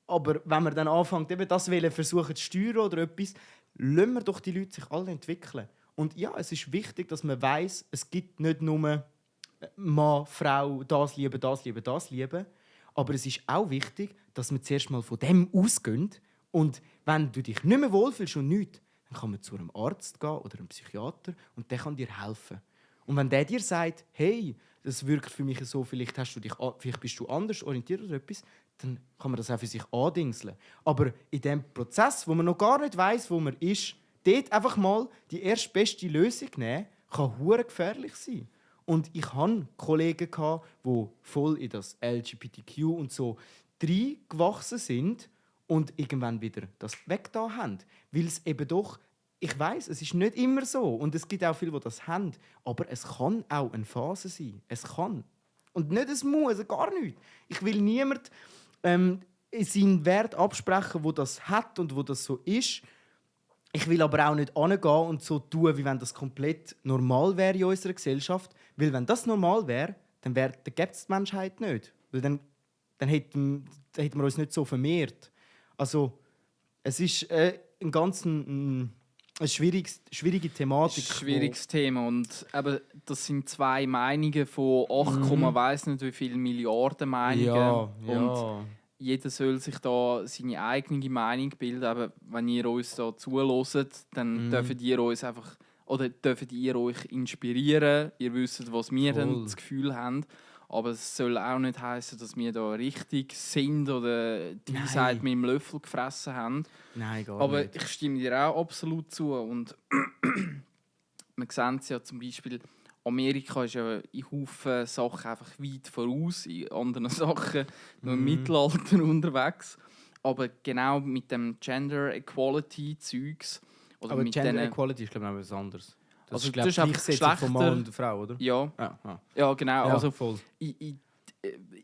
Aber wenn man dann anfängt, eben das versuchen zu steuern oder etwas, lassen wir doch die Leute sich alle entwickeln. Und ja, es ist wichtig, dass man weiss, es gibt nicht nur Mann, Frau, das lieben, das lieben, das lieben. Aber es ist auch wichtig, dass man zuerst mal von dem ausgeht. Und wenn du dich nicht mehr wohlfühlst und nichts, dann kann man zu einem Arzt gehen oder einem Psychiater und der kann dir helfen. Und wenn der dir sagt, hey, das wirkt für mich so, vielleicht bist du anders orientiert oder etwas, dann kann man das auch für sich andingseln. Aber in dem Prozess, wo man noch gar nicht weiss, wo man ist, dort einfach mal die erstbeste Lösung nehmen, kann hure gefährlich sein. Und ich hatte Kollegen, die voll in das LGBTQ und so reingewachsen sind und irgendwann wieder das weggetan haben. Weil es eben doch, ich weiss, es ist nicht immer so und es gibt auch viele, die das haben, aber es kann auch eine Phase sein. Es kann. Und nicht ein Muss, also gar nicht. Ich will niemand seinen Wert absprechen, wo das hat und wo das so ist. Ich will aber auch nicht angehen und so tun, wie wenn das komplett normal wäre in unserer Gesellschaft. Weil wenn das normal wäre, dann gäbe es die Menschheit nicht. Weil dann hätten wir uns nicht so vermehrt. Also, es ist eine schwierige Thematik. Schwieriges Thema. Und eben, das sind 2 Meinungen von 8, weiss nicht wie viele Milliarden Meinungen. Und jeder soll sich da seine eigene Meinung bilden. Aber wenn ihr uns da zuhört, dann dürft ihr uns einfach oder dürft ihr euch inspirieren. Ihr wisst, was wir dann das Gefühl haben. Aber es soll auch nicht heißen, dass wir da richtig sind oder die Weisheit mit dem Löffel gefressen haben. Nein, gar aber nicht. Ich stimme dir auch absolut zu. Und man sieht es ja zum Beispiel, Amerika ist ja in Haufen Sachen einfach weit voraus, in anderen Sachen noch im Mittelalter unterwegs. Aber genau mit dem Gender Equality Zeugs oder Aber mit Gender Equality ist glaube ich noch etwas anderes. Das Also, ist, glaube ich, das ist einfach Gleichsetzung von Mann Geschlechter- und Frau, oder? ja, Ja, genau. Ja, Also voll. in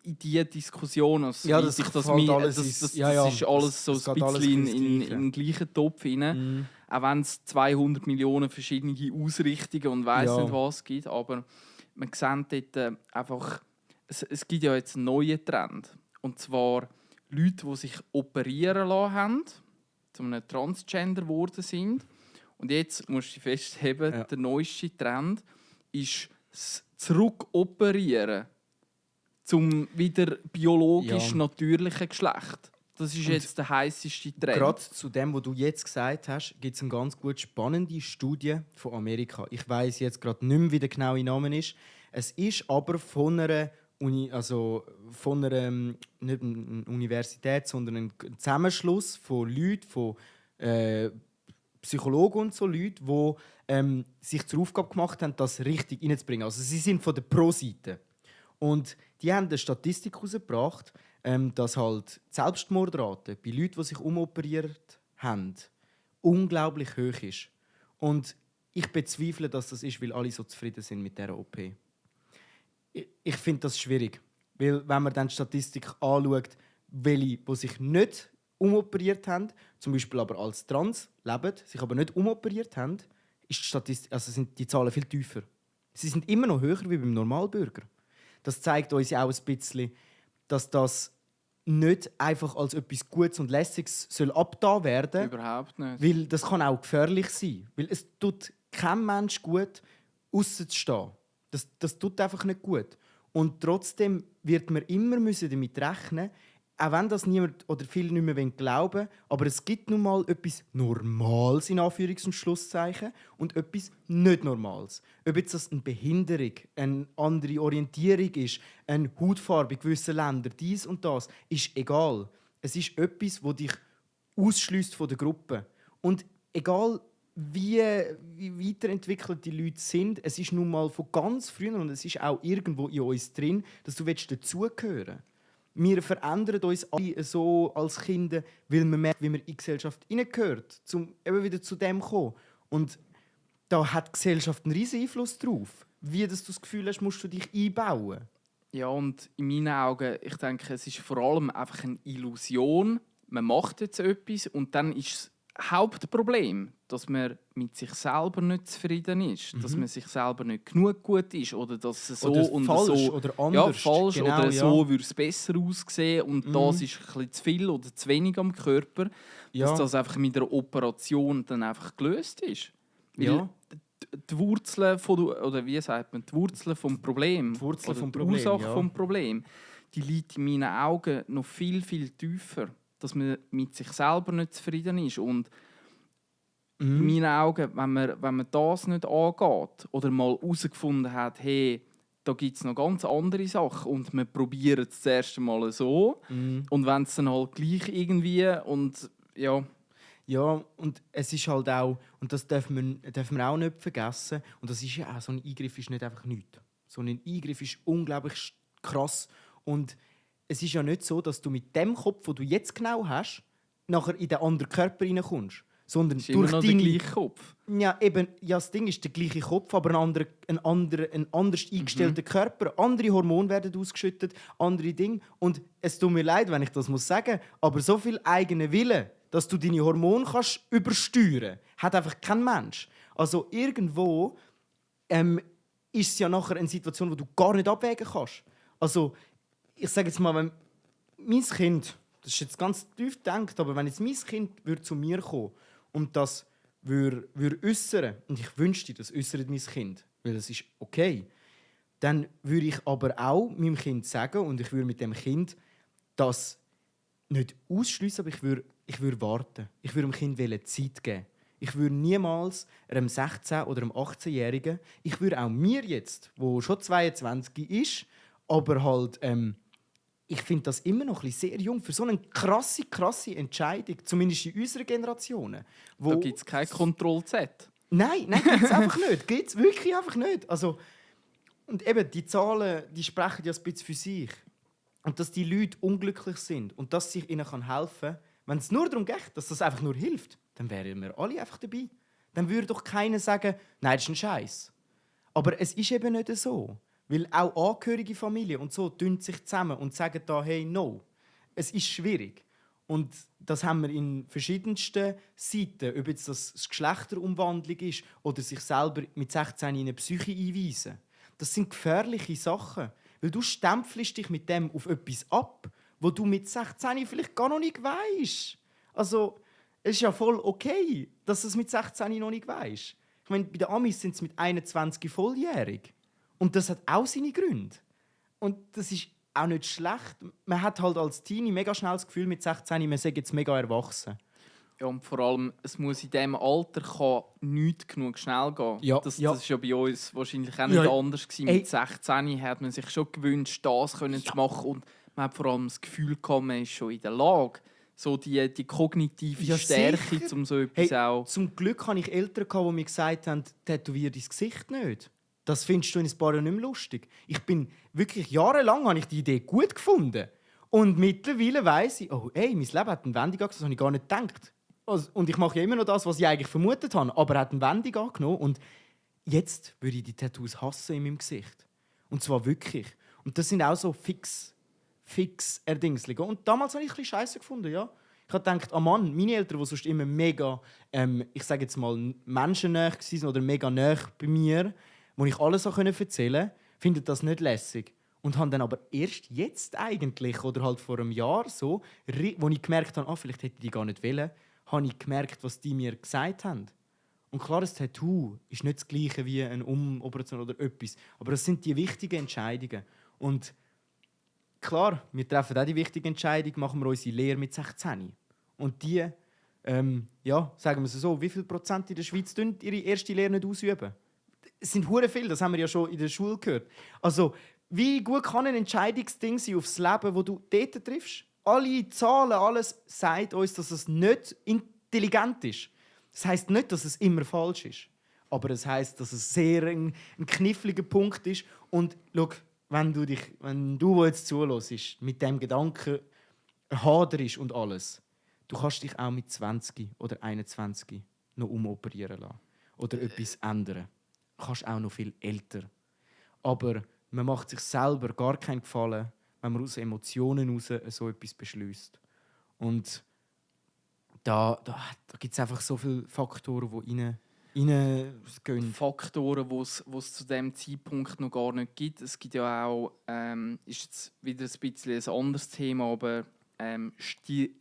diese Diskussion, also Ja, wie das sich das, fällt das, alles das, ins- das ja, ja, ist alles so das ein geht alles bisschen ins in Gleiche. den gleichen Topf rein. Auch wenn es 200 Millionen verschiedene Ausrichtungen und weiss Ja. nicht was gibt. Aber man sieht dort einfach, es gibt ja jetzt einen neuen Trend. Und zwar Leute, die sich operieren lassen haben, zu einem Transgender geworden sind. Und jetzt musst du festheben, der neueste Trend ist das Zurückoperieren zum wieder biologisch natürlichen Geschlecht. Das ist jetzt der heisseste Trend. Gerade zu dem, was du jetzt gesagt hast, gibt es eine ganz gut spannende Studie von Amerika. Ich weiß jetzt gerade nicht mehr, wie der genaue Name ist. Es ist aber von einer nicht eine Universität, sondern ein Zusammenschluss von Leuten, von Psychologen und so Leute, die sich zur Aufgabe gemacht haben, das richtig reinzubringen. Also sie sind von der Pro-Seite. Und die haben eine Statistik herausgebracht, dass halt die Selbstmordrate bei Leuten, die sich umoperiert haben, unglaublich hoch ist. Und ich bezweifle, dass das ist, weil alle so zufrieden sind mit dieser OP. Ich finde das schwierig. Weil, wenn man dann die Statistik anschaut, welche, die sich nicht umoperiert haben, zum Beispiel aber als Trans leben, sich aber nicht umoperiert haben, ist die Statistik, also sind die Zahlen viel tiefer. Sie sind immer noch höher wie beim Normalbürger. Das zeigt uns ja auch ein bisschen, dass das nicht einfach als etwas Gutes und Lässiges soll abgetan werden. Überhaupt nicht. Weil das kann auch gefährlich sein. Weil es tut kein Mensch gut, rauszustehen. Das tut einfach nicht gut. Und trotzdem wird man immer damit rechnen, auch wenn das niemand oder viele nicht mehr glauben wollen, aber es gibt nun mal etwas Normales in Anführungs- und Schlusszeichen und etwas nicht Normales. Ob jetzt das eine Behinderung, eine andere Orientierung ist, eine Hautfarbe in gewissen Ländern, dies und das, ist egal. Es ist etwas, das dich ausschließt von der Gruppe. Und egal wie weiterentwickelt die Leute sind, es ist nun mal von ganz früh und es ist auch irgendwo in uns drin, dass du dazugehören willst. Wir verändern uns alle so als Kinder, weil man merkt, wie man in die Gesellschaft hineingehört, um eben wieder zu dem zu kommen. Und da hat die Gesellschaft einen riesen Einfluss drauf. Wie du das Gefühl hast, musst du dich einbauen. Ja, und in meinen Augen, ich denke, es ist vor allem einfach eine Illusion. Man macht jetzt etwas und dann ist das Hauptproblem, dass man mit sich selber nicht zufrieden ist, dass man sich selber nicht genug gut ist oder dass es so Oder und falsch so oder anders. ja, falsch Genau, oder ja. so würde es besser aussehen und das ist ein bisschen zu viel oder zu wenig am Körper, dass das einfach mit der Operation dann einfach gelöst ist. Weil Ja. die Wurzeln oder wie sagt man, die Wurzeln vom Problem, Die Wurzel oder vom die Problem, Ursache ja. vom Problem, die liegt in meinen Augen noch viel, viel tiefer, dass man mit sich selber nicht zufrieden ist. Und in meinen Augen, wenn man das nicht angeht oder mal herausgefunden hat, hey, da gibt es noch ganz andere Sachen und wir probieren es das erste Mal so und wenn es dann halt gleich irgendwie und ja. Ja, und es ist halt auch, und das darf man auch nicht vergessen, und das ist ja auch, so ein Eingriff ist nicht einfach nichts. So ein Eingriff ist unglaublich krass. Und es ist ja nicht so, dass du mit dem Kopf, den du jetzt genau hast, nachher in den anderen Körper reinkommst. sondern ist immer durch noch der deine... gleiche Kopf. Ja, eben, ja, das Ding ist der gleiche Kopf, aber ein anders eingestellter Körper. Andere Hormone werden ausgeschüttet, andere Dinge. Und es tut mir leid, wenn ich das sagen muss, aber so viel eigenen Wille, dass du deine Hormone kannst übersteuern, hat einfach kein Mensch. Also irgendwo ist es ja nachher eine Situation, wo du gar nicht abwägen kannst. Also ich sage jetzt mal, wenn mein Kind, das ist jetzt ganz tief gedacht, aber wenn jetzt mein Kind würde zu mir kommen und das würde äußern, und ich wünschte, das äußert mein Kind, weil das ist okay, dann würde ich aber auch meinem Kind sagen, und ich würde mit dem Kind das nicht ausschliessen, aber ich würde warten. Ich würde dem Kind Zeit geben. Ich würde niemals einem 16- oder einem 18-Jährigen, ich würde auch mir jetzt, wo schon 22 ist, aber halt, ich finde das immer noch ein bisschen sehr jung für so eine krasse Entscheidung, zumindest in unserer Generation. Da gibt es kein Ctrl-Z. Nein, gibt es einfach nicht. Gibt es wirklich einfach nicht. Also, und eben, die Zahlen, die sprechen ja ein bisschen für sich. Und dass die Leute unglücklich sind und dass ich ihnen helfen kann, wenn es nur darum geht, dass das einfach nur hilft, dann wären wir alle einfach dabei. Dann würde doch keiner sagen, nein, das ist ein Scheiß. Aber es ist eben nicht so. Weil auch angehörige Familien und so tun sich zusammen und sagen da, hey, no. Es ist schwierig. Und das haben wir in verschiedensten Seiten, ob jetzt das Geschlechterumwandlung ist oder sich selber mit 16 in eine Psyche einweisen. Das sind gefährliche Sachen. Weil du stempelst dich mit dem auf etwas ab, wo du mit 16 vielleicht gar noch nicht weisst. Also, es ist ja voll okay, dass du es mit 16 noch nicht weisst. Ich meine, bei den Amis sind es mit 21 volljährig. Und das hat auch seine Gründe. Und das ist auch nicht schlecht. Man hat halt als Teenie mega schnell das Gefühl, mit 16, man sei jetzt mega erwachsen. Ja, und vor allem, es muss in diesem Alter nicht genug schnell gehen. Ja, das ja. ist ja bei uns wahrscheinlich auch nicht anders gewesen. Ey. Mit 16 hat man sich schon gewünscht, das zu machen. Und man hat vor allem das Gefühl gehabt, man ist schon in der Lage, so die kognitive Stärke, sicher. um so etwas auch... Zum Glück hatte ich Eltern, die mir gesagt haben, tätowier dein Gesicht nicht. Das findest du in ein paar Jahren nicht mehr lustig. Ich bin wirklich jahrelang habe ich die Idee gut gefunden. Und mittlerweile weiss ich, oh, ey, mein Leben hat eine Wendung angenommen, das habe ich gar nicht gedacht. Also, und ich mache ja immer noch das, was ich eigentlich vermutet habe, aber er hat eine Wendung angenommen. Und jetzt würde ich die Tattoos hassen in meinem Gesicht. Und zwar wirklich. Und das sind auch so fix Erdingslige. Und damals habe ich ein bisschen Scheiße gefunden, ja. Ich habe gedacht, oh Mann, meine Eltern, die sonst immer mega, ich sage jetzt mal, menschennah waren oder mega nah bei mir, wo ich alles erzählen konnte, finden das nicht lässig. Und haben dann aber erst jetzt eigentlich, oder halt vor einem Jahr so, wo ich gemerkt habe, vielleicht hätte ich die gar nicht wollen, habe ich gemerkt, was die mir gesagt haben. Und klar, ein Tattoo ist nicht das Gleiche wie eine Umoperation oder etwas. Aber das sind die wichtigen Entscheidungen. Und klar, wir treffen auch die wichtige Entscheidung, machen wir unsere Lehre mit 16. Und die, ja, sagen wir es so, wie viel Prozent in der Schweiz ihre erste Lehre nicht ausüben? Es sind hure viel, das haben wir ja schon in der Schule gehört. Also, wie gut kann ein Entscheidungsding sein aufs Leben, wo du dort triffst? Alle Zahlen, alles sagt uns, dass es nicht intelligent ist. Das heisst nicht, dass es immer falsch ist. Aber es heisst, dass es sehr ein kniffliger Punkt ist. Und schau, wenn du jetzt zuhörst, mit dem Gedanken haderst und alles, du kannst dich auch mit 20 oder 21 noch umoperieren lassen. Oder etwas ändern. Du kannst auch noch viel älter. Aber man macht sich selber gar keinen Gefallen, wenn man aus Emotionen heraus so etwas beschließt. Und da gibt es einfach so viele Faktoren, die reingehen. Faktoren, die es zu diesem Zeitpunkt noch gar nicht gibt. Es gibt ja auch, ist jetzt wieder ein bisschen ein anderes Thema, aber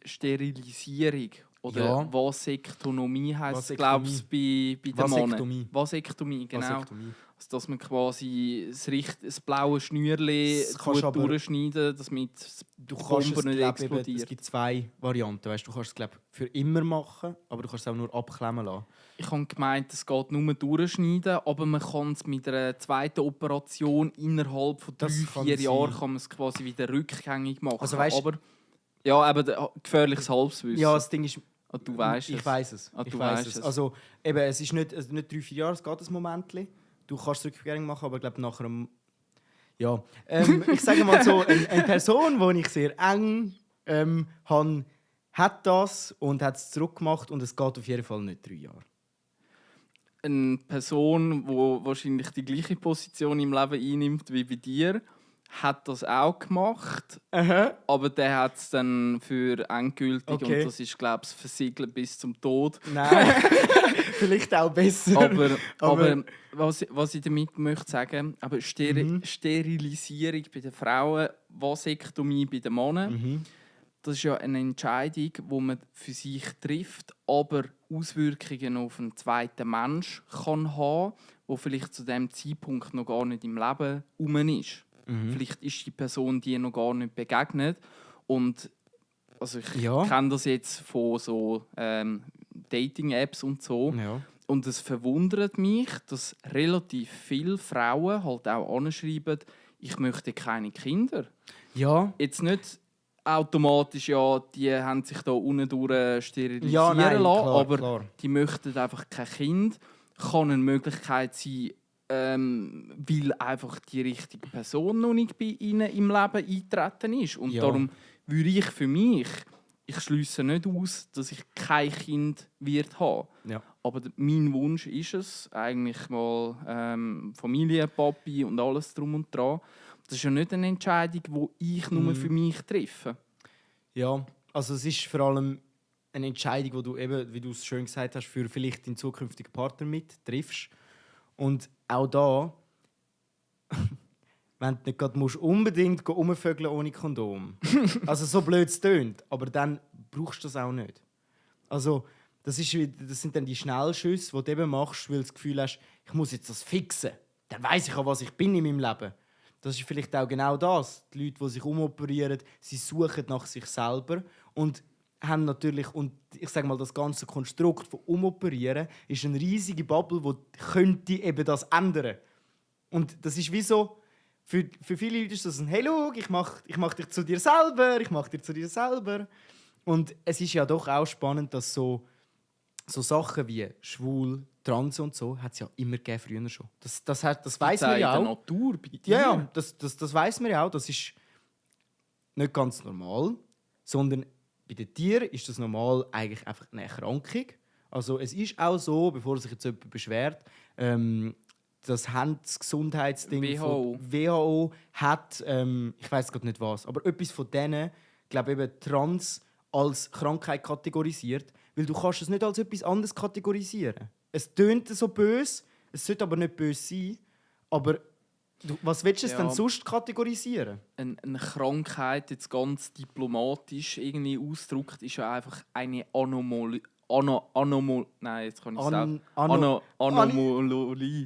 Sterilisierung oder Ja. Vasektomie heisst es, glaube ich, bei den Männern. Vasektomie, genau. Vasektomie. Also, dass man quasi das blaue Schnürli Das kannst aber- durchschneiden, damit Du die kannst Bombe nicht es explodiert. es gibt zwei Varianten. Weißt, du kannst es für immer machen, aber du kannst es auch nur abklemmen lassen. Ich habe gemeint, es geht nur durchschneiden, aber man kann es mit einer zweiten Operation innerhalb von 3-4 Jahren kann man es quasi wieder rückgängig machen. Also, weißt- aber ja, aber gefährliches Halbwissen. Ja, das Ding ist, Ah, du weißt ich es. weiß es. Ah, Ich du weiss weisst es. es. Also, eben, es ist nicht 3-4 Jahre, es geht ein Moment. Du kannst es rückgängig machen, aber ich glaube, nach einem... Ja, ich sage mal so, eine Person, die ich sehr eng habe, hat das und hat es zurückgemacht und es geht auf jeden Fall nicht 3 Jahre. Eine Person, die wahrscheinlich die gleiche Position im Leben einnimmt wie bei dir, hat das auch gemacht, aber der hat es dann für endgültig und das ist, glaube ich, versiegelt bis zum Tod. Nein, vielleicht auch besser. aber was ich damit möchte sagen, aber Sterilisierung bei den Frauen, Vasektomie bei den Männern, das ist ja eine Entscheidung, die man für sich trifft, aber Auswirkungen auf einen zweiten Mensch kann haben, der vielleicht zu dem Zeitpunkt noch gar nicht im Leben herum ist. Vielleicht ist die Person dir noch gar nicht begegnet. Und also ich kenne das jetzt von so Dating-Apps und so. Ja. Und es verwundert mich, dass relativ viele Frauen halt auch anschreiben, ich möchte keine Kinder. Ja. Jetzt nicht automatisch, ja, die haben sich da unten durch sterilisieren lassen, klar, aber klar. die möchten einfach kein Kind. Kann eine Möglichkeit sein, weil einfach die richtige Person noch nicht bei ihnen im Leben eingetreten ist. Und darum würde ich für mich, ich schliesse nicht aus, dass ich kein Kind wird haben. Ja. Aber mein Wunsch ist es, eigentlich mal Familie, Papi und alles drum und dran. Das ist ja nicht eine Entscheidung, die ich nur für mich treffe. Ja, also es ist vor allem eine Entscheidung, die du eben, wie du es schön gesagt hast, für vielleicht deinen zukünftigen Partner mit triffst. Und auch da, wenn du nicht gerade unbedingt rumvögeln ohne Kondom. Also so blöd es tönt, aber dann brauchst du das auch nicht. Also das sind dann die Schnellschüsse, die du eben machst, weil du das Gefühl hast, ich muss jetzt das fixen. Dann weiss ich auch, was ich bin in meinem Leben. Das ist vielleicht auch genau das. Die Leute, die sich umoperieren, sie suchen nach sich selber und haben natürlich, und ich sage mal, das ganze Konstrukt von Umoperieren ist eine riesige Bubble, die könnte eben das ändern. Und das ist wie so, für viele Leute ist das ein «Hey, schau, ich mach dich zu dir selber». Und es ist ja doch auch spannend, dass so Sachen wie schwul, trans und so, hat es ja immer gegeben, früher schon. Das weiss man ja auch. In der Natur bei dir. Ja, das weiss man ja auch. Das ist nicht ganz normal, sondern bei den Tieren ist das normal eigentlich einfach eine Erkrankung. Also es ist auch so, bevor sich jetzt jemand beschwert, das Gesundheitsding WHO. von WHO hat, ich weiß gerade nicht was, aber etwas von denen, ich glaube eben Trans als Krankheit kategorisiert, weil du kannst es nicht als etwas anderes kategorisieren. Es tönt so böse, es sollte aber nicht böse sein, aber was willst du es denn sonst kategorisieren? Eine Krankheit, jetzt ganz diplomatisch irgendwie ausgedrückt, ist ja einfach eine Anomalie. Nein, jetzt kann ich es sagen. Anomalie.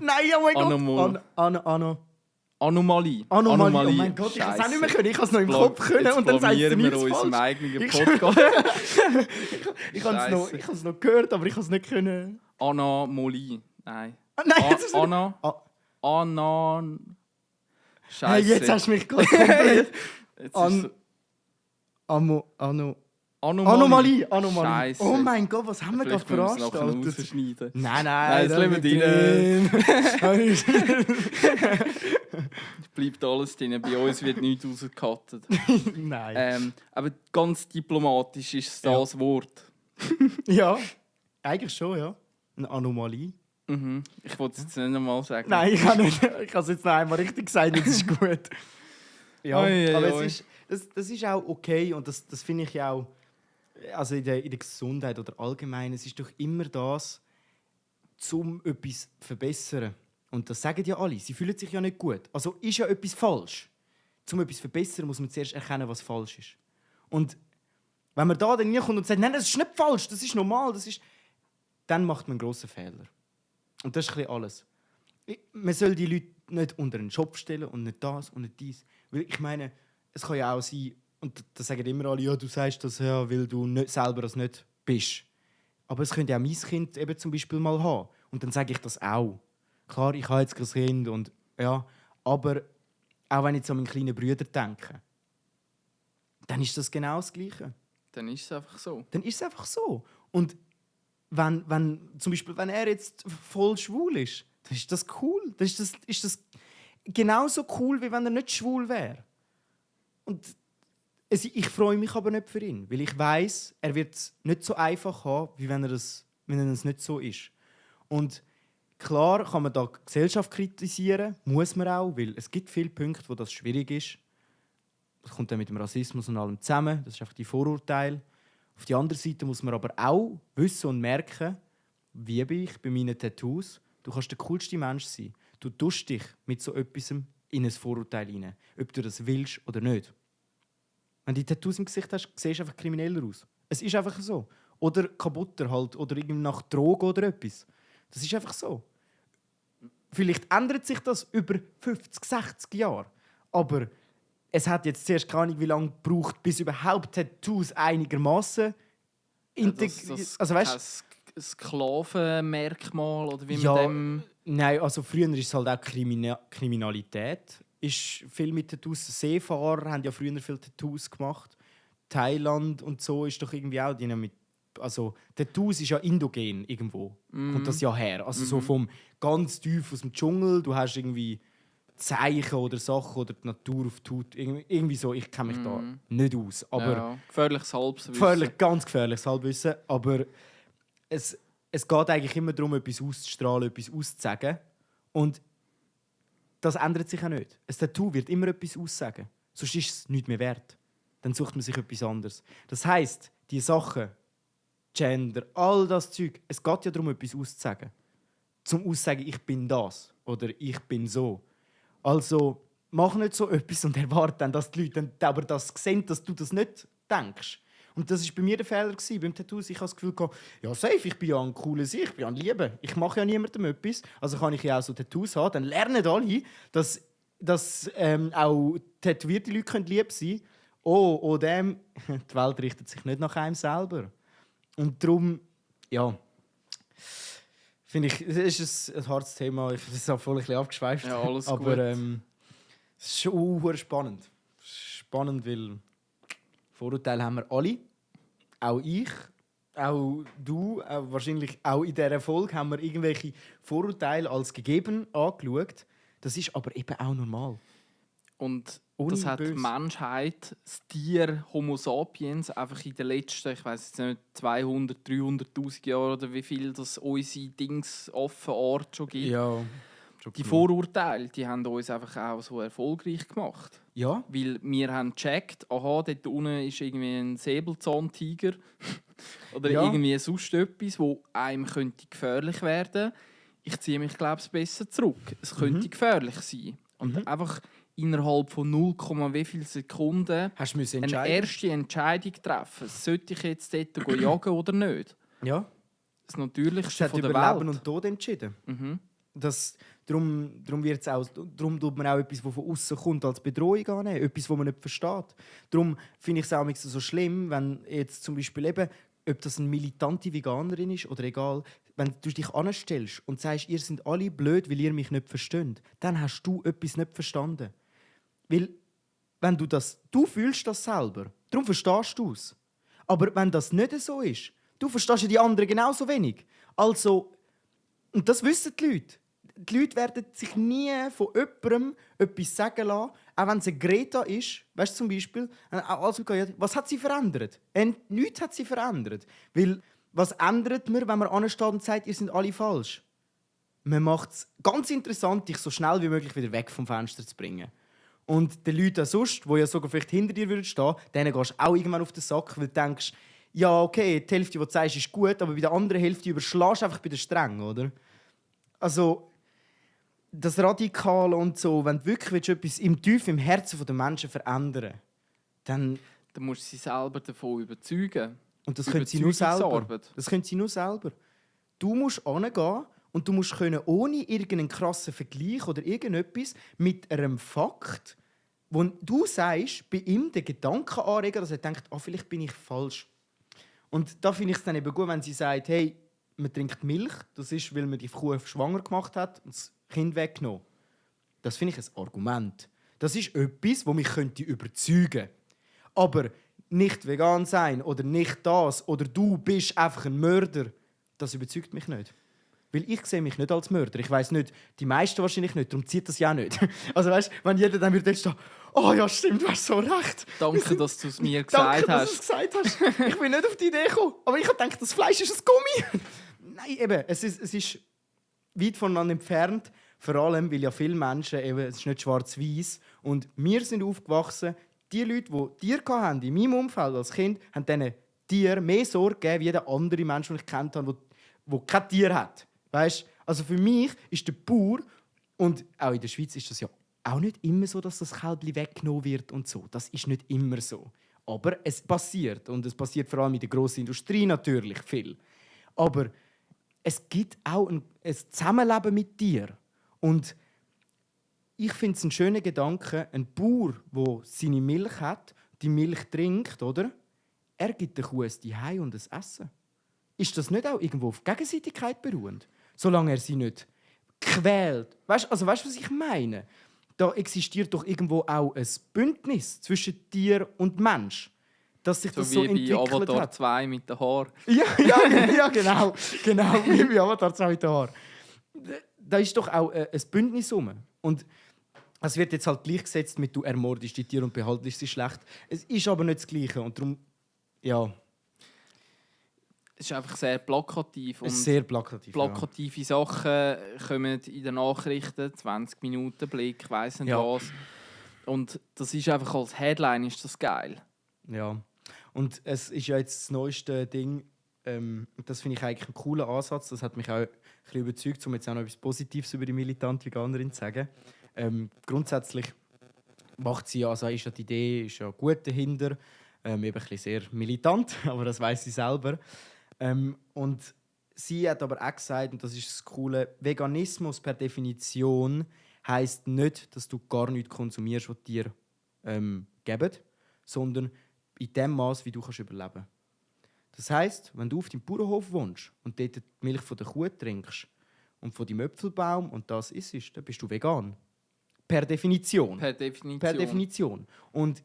Nein, oh mein Gott! Anomalie. Oh mein Gott, ich kann es auch nicht mehr können. Ich kann es noch im Kopf können und dann sagt es wir nichts unserem falsch. eigenen Podcast. Ich habe es noch gehört, aber ich kann es nicht können. Anomalie. Nein. Nein, jetzt ist Scheiße. Hey, jetzt hast du mich gerade komplett... Anomalie. Scheisse. Oh mein Gott, was haben wir da Vielleicht müssen wir es nachher veranstaltet? rausschneiden. Nein, das lassen wir drin. Es bleibt alles drin. Bei uns wird nichts rausgekattet. Nein. Aber ganz diplomatisch ist es das Wort. Ja, eigentlich schon, ja. Eine Anomalie. Mhm. Ich wollte es jetzt nicht nochmal sagen. Nein, ich habe es jetzt noch einmal richtig gesagt, das ist gut. Ja, aber das ist auch okay und das finde ich auch, also in der Gesundheit oder allgemein, es ist doch immer das, um etwas zu verbessern. Und das sagen ja alle, sie fühlen sich ja nicht gut. Also ist ja etwas falsch. Um etwas zu verbessern, muss man zuerst erkennen, was falsch ist. Und wenn man da dann hinkommt und sagt, nein, das ist nicht falsch, das ist normal, dann macht man einen grossen Fehler. Und das ist ein bisschen alles. Man soll die Leute nicht unter einen Schopf stellen und nicht das und nicht dies. Weil ich meine, es kann ja auch sein, und das sagen immer alle, ja, du sagst das ja, weil du nicht, selber das nicht bist. Aber es könnte auch mein Kind eben zum Beispiel mal haben. Und dann sage ich das auch. Klar, ich habe jetzt kein Kind, und, ja, aber auch wenn ich jetzt an meinen kleinen Bruder denke, dann ist das genau das Gleiche. Dann ist es einfach so. Dann ist es einfach so. Und wenn zum Beispiel, wenn er jetzt voll schwul ist, dann ist das cool. Dann ist das genauso cool, wie wenn er nicht schwul wäre. Und Ich freue mich aber nicht für ihn, weil ich weiß, er wird es nicht so einfach haben, wie wenn er es nicht so ist. Und klar kann man da die Gesellschaft kritisieren, muss man auch, weil es gibt viele Punkte, wo das schwierig ist. Das kommt dann mit dem Rassismus und allem zusammen, das ist einfach die Vorurteile. Auf der anderen Seite muss man aber auch wissen und merken, wie bin ich bei meinen Tattoos. Du kannst der coolste Mensch sein. Du tust dich mit so etwas in ein Vorurteil hinein, ob du das willst oder nicht. Wenn du die Tattoos im Gesicht hast, siehst du einfach krimineller aus. Es ist einfach so. Oder kaputter halt, oder irgendwie nach Drogen oder etwas. Das ist einfach so. Vielleicht ändert sich das über 50, 60 Jahre. Aber es hat jetzt zuerst keine Ahnung, wie lange gebraucht, bis überhaupt Tattoos einigermaßen Also weißt, ein Sklavenmerkmal oder wie ja, man dem... Nein, also früher ist es halt auch Kriminalität. Ist viel mit Tattoos. Seefahrer haben ja früher viel Tattoos gemacht. Thailand und so ist doch irgendwie auch mit. Also Tattoos ist ja indogen irgendwo. Kommt das ja her. Also so vom ganz tief aus dem Dschungel. Du hast irgendwie Zeichen oder Sachen oder die Natur auf die Haut. Irgendwie so. Ich kenne mich da nicht aus. Aber ja, gefährliches Halbwissen. Ganz gefährliches Halbwissen. Aber es geht eigentlich immer darum, etwas auszustrahlen, etwas auszusagen. Und das ändert sich auch nicht. Ein Tattoo wird immer etwas aussagen. Sonst ist es nichts mehr wert. Dann sucht man sich etwas anderes. Das heisst, die Sachen, Gender, all das Zeug, es geht ja darum, etwas auszusagen. Zum Aussagen, ich bin das oder ich bin so. Also mach nicht so etwas und erwarte dann, dass die Leute dann aber das sehen, dass du das nicht denkst. Und das war bei mir der Fehler beim Tattoos. Ich hatte das Gefühl, ja safe, ich bin ja ein cooler Sieg, ich bin ja ein Lieber. Ich mache ja niemandem etwas. Also kann ich ja auch so Tattoos haben. Dann lernen alle, dass auch tätowierte Leute lieb sein können. Oh, die Welt richtet sich nicht nach einem selber. Und darum, ja, finde ich, es ist ein hartes Thema. Das ist auch voll ein bisschen abgeschweift. Ja, alles aber gut. es ist schon spannend. Spannend, weil Vorurteile haben wir alle. Auch ich, auch du, wahrscheinlich auch in dieser Folge haben wir irgendwelche Vorurteile als gegeben angeschaut. Das ist aber eben auch normal. Und Ohne das hat böse. die Menschheit, das Tier Homo sapiens, einfach in den letzten, ich weiß jetzt nicht, 200, 300'000 Jahren oder wie viel das unsere Dings offen Art schon gibt. Ja. Die Vorurteile, die haben uns einfach auch so erfolgreich gemacht. Ja. Weil wir haben gecheckt, aha, dort unten ist irgendwie ein Säbelzahntiger oder Ja. irgendwie sonst etwas, wo einem könnte gefährlich werden. Ich ziehe mich, glaube ich, besser zurück. Es könnte gefährlich sein. Und einfach innerhalb von 0, wie viele Sekunden Hast du müssen eine entscheiden? erste Entscheidung treffen. Sollte ich jetzt dort jagen oder nicht? Ja. Das Natürlichste Es hat von der über Leben Welt. und Tod entschieden. Darum wird's auch, darum tut man auch etwas, das von außen kommt, als Bedrohung annehmen. Etwas, das man nicht versteht. Darum finde ich es auch nicht so schlimm, wenn jetzt zum Beispiel eben, ob das eine militante Veganerin ist oder egal, wenn du dich anstellst und sagst, ihr seid alle blöd, weil ihr mich nicht versteht, dann hast du etwas nicht verstanden. Weil, wenn du fühlst das selber, darum verstehst du es. Aber wenn das nicht so ist, du verstehst ja die anderen genauso wenig. Also, und das wissen die Leute. Die Leute werden sich nie von jemandem etwas sagen lassen, auch wenn es eine Greta ist. Weißt du, zum Beispiel, was hat sie verändert? Nichts hat sie verändert. Weil, was ändert man, wenn man ansteht und sagt, ihr seid alle falsch? Man macht es ganz interessant, dich so schnell wie möglich wieder weg vom Fenster zu bringen. Und den Leuten sonst, die ja sogar vielleicht hinter dir stehen würden, denen gehst du auch irgendwann auf den Sack, weil du denkst, ja, okay, die Hälfte, die du sagst, ist gut, aber bei der anderen Hälfte überschlägst du einfach bei den Strängen, oder? Also, das Radikale und so, wenn du wirklich etwas im Herzen der Menschen verändern willst, dann musst du sie selber davon überzeugen. Und das können sie nur selber. Überzeugungsarbeit. Das können sie nur selber. Du musst hingehen und du musst können, ohne irgendeinen krassen Vergleich oder irgendetwas mit einem Fakt, wo du sagst, bei ihm den Gedanken anregen, dass er denkt, vielleicht bin ich falsch. Und da finde ich es dann eben gut, wenn sie sagt, hey, man trinkt Milch, das ist, weil man die Kuh schwanger gemacht hat und das Kind weggenommen. Das finde ich ein Argument. Das ist etwas, das mich überzeugen könnte. Aber nicht vegan sein oder nicht das oder du bist einfach ein Mörder, das überzeugt mich nicht. Weil ich sehe mich nicht als Mörder. Ich weiss nicht, die meisten wahrscheinlich nicht, darum zieht das ja auch nicht. Also weißt, wenn jeder dann würde stehen, oh ja, stimmt, du hast so recht. Danke, dass du es mir gesagt Danke, dass du hast. es gesagt hast. Ich bin nicht auf die Idee gekommen. Aber ich habe gedacht, das Fleisch ist ein Gummi. Nein, eben, es ist weit voneinander entfernt. Vor allem, weil ja viele Menschen, eben, es ist nicht schwarz-weiß. Und wir sind aufgewachsen, die Leute, die Tiere hatten, in meinem Umfeld als Kind, haben diesen Tieren mehr Sorge gegeben, wie jeder andere Mensch, den ich kennt habe, der kein Tier hat. Weißt? Also für mich ist der Bauer, und auch in der Schweiz ist das ja auch nicht immer so, dass das Kälbchen weggenommen wird und so. Das ist nicht immer so. Aber es passiert. Und es passiert vor allem in der grossen Industrie natürlich viel. Aber es gibt auch ein Zusammenleben mit Tieren. Und ich finde es einen schönen Gedanken, ein Bauer, der seine Milch hat, die Milch trinkt, oder? Er gibt der Kuh ein Zuhause und ein Essen. Ist das nicht auch irgendwo auf Gegenseitigkeit beruhend? Solange er sie nicht quält. Weißt du, was ich meine? Da existiert doch irgendwo auch ein Bündnis zwischen Tier und Mensch. Dass sich das so wie bei entwickelt Avatar hat. 2 mit den Haaren. Ja, genau. Genau, wie bei Avatar 2 mit den Haaren. Da ist doch auch ein Bündnis rum. Und es wird jetzt halt gleichgesetzt mit «du ermordest die Tiere und behaltest sie schlecht». Es ist aber nicht das Gleiche. Und darum, ja... Es ist einfach sehr plakativ. Und sehr plakativ. plakative Sachen kommen in den Nachrichten, 20 Minuten Blick, ich weiss nicht Ja. was. Und das ist einfach als Headline ist das geil. Ja. Und es ist ja jetzt das neueste Ding. Das finde ich eigentlich einen coolen Ansatz. Das hat mich auch ein bisschen überzeugt, um jetzt auch noch etwas Positives über die militante Veganerin zu sagen. Grundsätzlich macht sie ja, also ist ja die Idee ist ja gut dahinter. Eben ein bisschen sehr militant, aber das weiß sie selber. Und sie hat aber auch gesagt, und das ist das Coole, Veganismus per Definition heisst nicht, dass du gar nichts konsumierst, was dir geben, sondern in dem Maß, wie du kannst überleben. Das heisst, wenn du auf deinem Bauernhof wohnst und dort die Milch von der Kuh trinkst und von deinem Äpfelbaum und das isst, dann bist du vegan. Per Definition. Per Definition. Per Definition. Und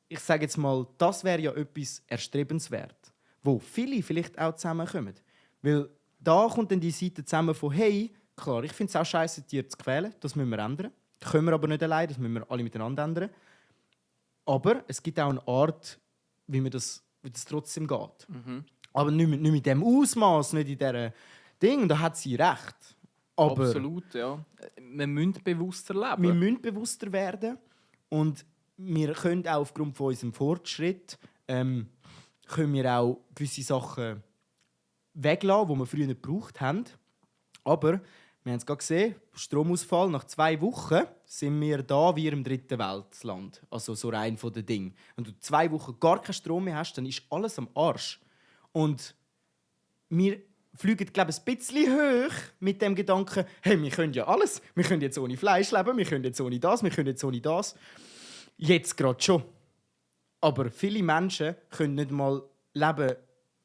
ich sage jetzt mal, das wäre ja etwas erstrebenswert, wo viele vielleicht auch zusammenkommen. Weil da kommt dann die Seite zusammen von «Hey, klar, ich finde es auch scheiße, Tiere zu quälen, das müssen wir ändern. Können wir aber nicht allein, das müssen wir alle miteinander ändern. Aber es gibt auch eine Art, wie das trotzdem geht. Aber nicht mit dem Ausmaß, nicht in dieser Ding, und da hat sie recht. Aber Absolut, ja. Wir müssen bewusster leben. wir müssen bewusster werden und wir können auch aufgrund von unserem Fortschritt können wir auch gewisse Sachen weglassen, die wir früher nicht gebraucht haben. Aber wir haben es gerade gesehen, Stromausfall, nach 2 Wochen sind wir da wie im dritten Weltland. Also so rein von den Dingen. Wenn du 2 Wochen gar keinen Strom mehr hast, dann ist alles am Arsch. Und wir fliegen, glaube ich, ein bisschen hoch mit dem Gedanken, hey, wir können ja alles. Wir können jetzt ohne Fleisch leben, wir können jetzt ohne das, wir können jetzt ohne das. Jetzt gerade schon. Aber viele Menschen können nicht mal leben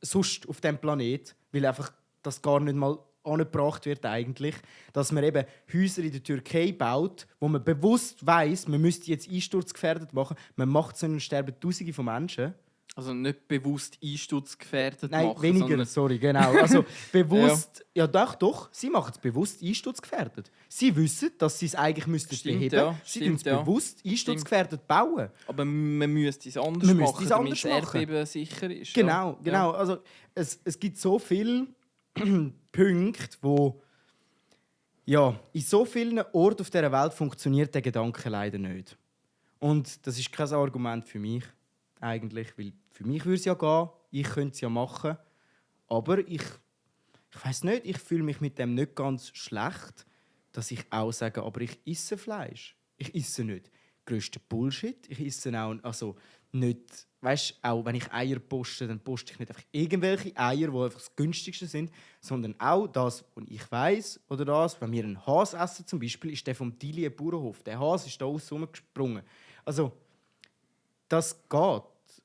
sonst auf diesem Planet, weil einfach das gar nicht mal angebracht wird eigentlich, dass man eben Häuser in der Türkei baut, wo man bewusst weiss, man müsste jetzt einsturzgefährdet machen. Man macht es, dann sterben Tausende von Menschen. Also nicht bewusst einsturzgefährdet Nein, machen, weniger, sondern sorry, genau. Also bewusst, ja doch, sie machen es bewusst einsturzgefährdet. Sie wissen, dass sie es eigentlich müssten beheben. ja, Sie tun es bewusst einsturzgefährdet bauen. aber man müsste es anders Man machen, müsste es damit anders das machen. Erdbeben sicher ist. Genau, ja. genau. Also es gibt so viele Punkte, wo ja, in so vielen Orten auf dieser Welt funktioniert der Gedanke leider nicht. Und das ist kein Argument für mich eigentlich, weil für mich würde es ja gehen, ich könnte es ja machen, aber ich weiß nicht, ich fühle mich mit dem nicht ganz schlecht, dass ich auch sage, aber ich esse Fleisch. Ich esse nicht grössten Bullshit. Ich esse auch also nicht, weißt, auch wenn ich Eier poste, dann poste ich nicht einfach irgendwelche Eier, die einfach das günstigste sind, sondern auch das, was ich weiss, oder das, wenn wir einen Hase essen zum Beispiel, ist der vom Dilie Bauernhof. Der Hase ist da aussen rumgesprungen. Also, das geht.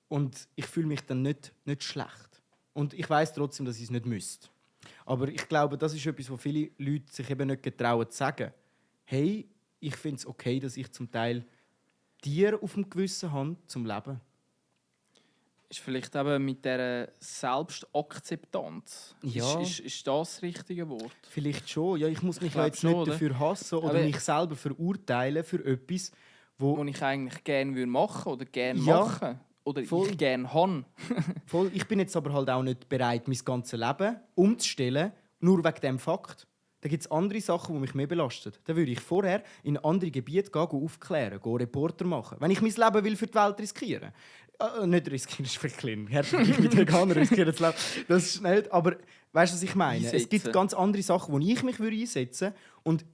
Und ich fühle mich dann nicht schlecht. Und ich weiss trotzdem, dass ich es nicht müsste. Aber ich glaube, das ist etwas, wo viele Leute sich eben nicht getrauen zu sagen. Hey, ich finde es okay, dass ich zum Teil Tiere auf dem Gewissen habe zum Leben. ist vielleicht eben mit dieser Selbstakzeptanz. Ja. Ist das das richtige Wort? Vielleicht schon. Ja, ich muss mich Ich glaub jetzt schon, nicht oder? dafür hassen oder Aber- mich selber verurteilen für etwas, wo... Wo ich eigentlich gerne machen oder gerne Ja, machen. Oder voll. ich gerne habe. Voll. Ich bin jetzt aber halt auch nicht bereit, mein ganzes Leben umzustellen, nur wegen diesem Fakt. Da gibt es andere Sachen, die mich mehr belasten. Da würde ich vorher in andere Gebiete gehen, aufklären, Reporter machen. Wenn ich mein Leben will für die Welt riskieren nicht riskieren, ist vielleicht klein. Herzlich mit Veganer riskieren das Leben. Das ist nicht. Aber weißt du, was ich meine? Es gibt Einsetzen. ganz andere Sachen, wo ich mich einsetzen würde. Und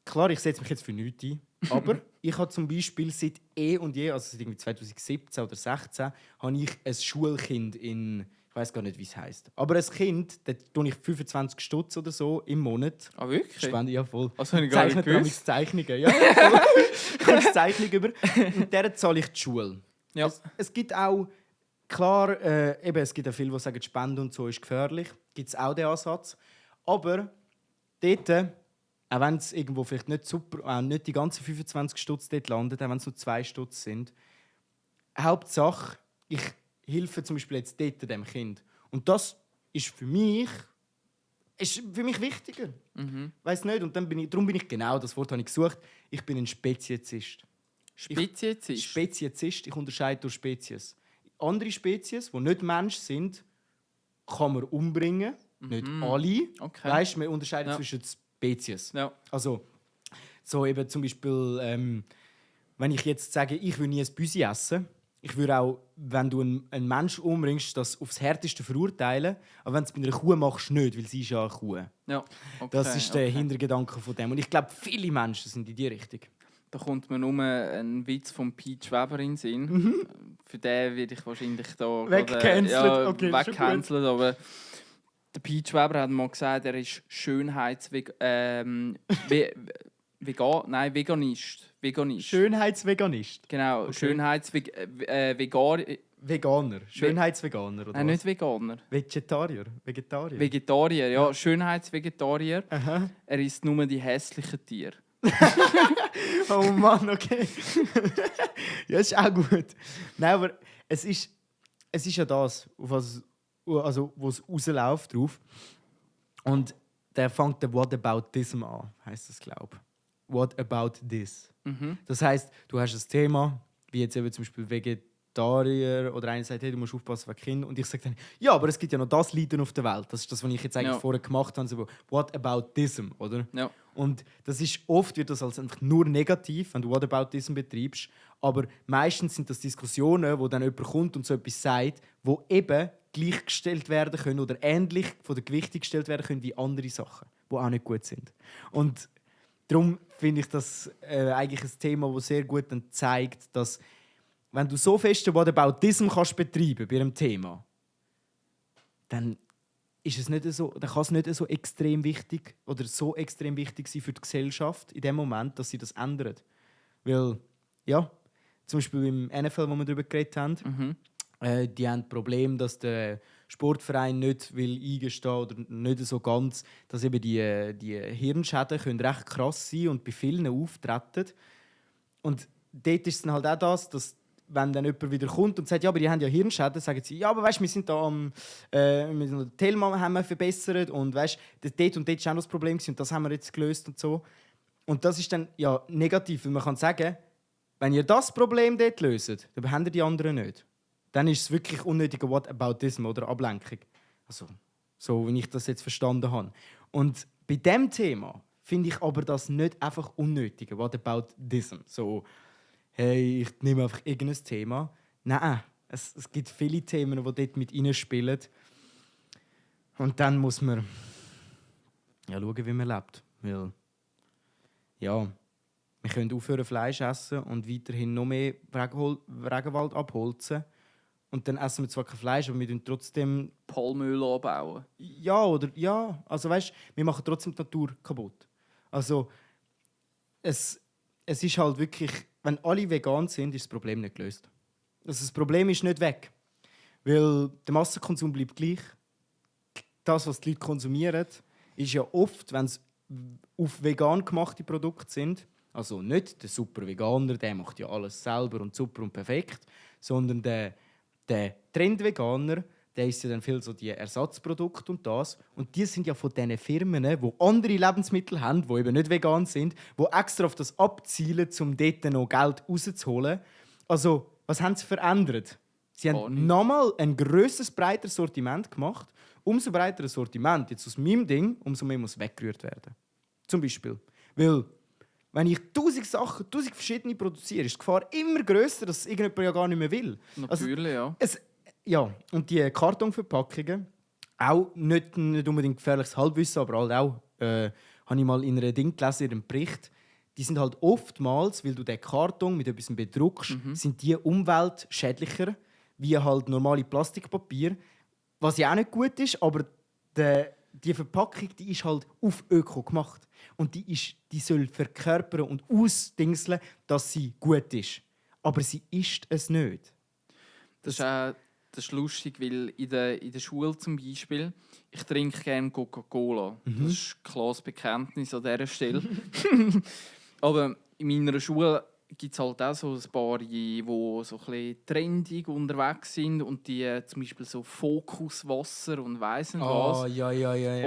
klar, ich setze mich jetzt für nichts ein. Aber ich habe zum Beispiel seit und je, also seit irgendwie 2017 oder 2016, habe ich ein Schulkind in, ich weiß gar nicht, wie es heisst. Aber ein Kind, da tue ich 25 Stutz oder so im Monat. Ah, wirklich? Spende, ja voll. Also, habe ich gar nicht Zeichnet gewusst. damals Zeichnungen. Ja, voll. Kommst Zeichnung über. Und der zahle ich die Schule. Ja. Es gibt auch, klar, es gibt auch viele, die sagen, Spenden und so ist gefährlich. Gibt es auch den Ansatz. Aber dort, auch wenn es irgendwo vielleicht nicht super, auch nicht die ganzen 25 Stutz dort landet, auch wenn es nur 2 Stutz sind, Hauptsache, ich helfe zum Beispiel jetzt dort dem Kind. Und das ist für mich wichtiger. Weiß nicht. Und darum bin ich genau, das Wort habe ich gesucht, ich bin ein Speziesist. Speziesist? Speziesist, ich unterscheide durch Spezies. Andere Spezies, die nicht Mensch sind, kann man umbringen. Nicht alle. Okay. Weißt, man unterscheidet Ja. zwischen Spezies. Ja. Also, so eben zum Beispiel, wenn ich jetzt sage, ich will nie ein Büsi essen, ich würde auch, wenn du einen Menschen umbringst, das aufs Härteste verurteilen. Aber wenn du es bei einer Kuh machst, nicht, weil sie ist ja eine Kuh. Ja. Okay, Das ist der okay. Hintergedanke von dem. Und ich glaube, viele Menschen sind in die Richtung. Da kommt mir nur ein Witz von Peach Weber in den Sinn. Für den werde ich wahrscheinlich da Weggecancelt. Ja, Okay, ist schon weggecancelt, aber der Peach Weber hat mal gesagt, er ist Veganist. Schönheitsveganist. Genau, Okay. Veganer. Veganer. Schönheitsveganer. Oder Nein, was? nicht Veganer. Vegetarier. Vegetarier. Vegetarier, ja. Schönheitsvegetarier. Aha. Er isst nur die hässlichen Tiere. Oh Mann, okay. Ja, ist auch gut. Nein, aber es ist ja das, auf was es rausläuft drauf. Und der fängt der Whataboutism an, heisst das, glaube ich. What about this? Das heisst, du hast ein Thema, wie jetzt eben zum Beispiel Vegetarier oder einer sagt, hey, du musst aufpassen wegen Kindern. Und ich sage dann, ja, aber es gibt ja noch das Leiden auf der Welt. Das ist das, was ich jetzt eigentlich Ja. vorher gemacht habe. So, what about this? Oder? Ja. Und das ist oft wird das als einfach nur negativ, wenn du Whataboutism betreibst. Aber meistens sind das Diskussionen, wo dann jemand kommt und so etwas sagt, wo eben gleichgestellt werden können oder ähnlich von der Gewichtung gestellt werden können wie andere Sachen, die auch nicht gut sind. Und darum finde ich das eigentlich ein Thema, das sehr gut dann zeigt, dass wenn du so fest Whataboutism kannst betreiben bei einem Thema, dann ist es nicht so, dann kann es nicht so extrem wichtig oder so extrem wichtig sein für die Gesellschaft in dem Moment, dass sie das ändert. Weil, ja, zum Beispiel im NFL, wo wir darüber geredet haben, die haben das Problem, dass der Sportverein nicht will eingestehen oder nicht so ganz, dass eben die Hirnschäden können recht krass sein und bei vielen auftreten. Und dort ist es dann halt auch das, dass wenn dann jemand wieder kommt und sagt, ja, aber die haben ja Hirnschäden, sagen sie, ja, aber weißt, wir sind da am Telma haben wir verbessert und weißt, dort und dort ist auch noch das Problem gewesen, und das haben wir jetzt gelöst und so. Und das ist dann ja negativ, weil man kann sagen, wenn ihr das Problem dort löst, dann habt ihr die anderen nicht. Dann ist es wirklich unnötiger Whataboutism oder Ablenkung. Also, so wie ich das jetzt verstanden habe. Und bei diesem Thema finde ich aber das nicht einfach unnötig. Whataboutism. So, hey, ich nehme einfach irgendein Thema. Nein, es gibt viele Themen, die dort mit reinspielen. Und dann muss man ja, schauen, wie man lebt. Weil, ja, wir können aufhören, Fleisch essen und weiterhin noch mehr Regenwald abholzen. Und dann essen wir zwar kein Fleisch, aber wir tun trotzdem... Palmöl anbauen. Ja, also weißt, wir machen trotzdem die Natur kaputt. Also es ist halt wirklich, wenn alle vegan sind, ist das Problem nicht gelöst. Also das Problem ist nicht weg, weil der Massenkonsum bleibt gleich. Das, was die Leute konsumieren, ist ja oft, wenn es auf vegan gemachte Produkte sind, also nicht der super Veganer, der macht ja alles selber und super und perfekt, sondern der der Trend-Veganer, der isst ja dann viel so die Ersatzprodukte und das. Und die sind ja von diesen Firmen, die andere Lebensmittel haben, die eben nicht vegan sind, die extra auf das abzielen, um dort noch Geld rauszuholen. Also, was haben sie verändert? Sie haben nochmal ein grösseres, breiteres Sortiment gemacht. Umso breiteres Sortiment, jetzt aus meinem Ding, umso mehr muss weggerührt werden. Zum Beispiel. Weil, wenn ich 1000 Sachen, 1000 verschiedene produziere, ist die Gefahr immer grösser, dass es irgendjemand ja gar nicht mehr will. Natürlich, ja. Ja, und die Kartonverpackungen, auch nicht unbedingt gefährliches Halbwissen, aber halt auch, habe ich mal in einer Ding gelesen, in einem Bericht, die sind halt oftmals, weil du den Karton mit etwas bedruckst, sind die umweltschädlicher wie halt normale Plastikpapier. Was ja auch nicht gut ist, aber die Verpackung die ist halt auf Öko gemacht. Und die soll verkörpern und ausdingseln, dass sie gut ist. Aber sie ist es nicht. Das ist lustig, weil in der Schule zum Beispiel, ich trinke gerne Coca-Cola. Das ist ein klares Bekenntnis an dieser Stelle. Aber in meiner Schule gibt es halt auch so ein paar, die so ein bisschen trendig unterwegs sind und die zum Beispiel so Fokuswasser und weiss nicht was. Ja.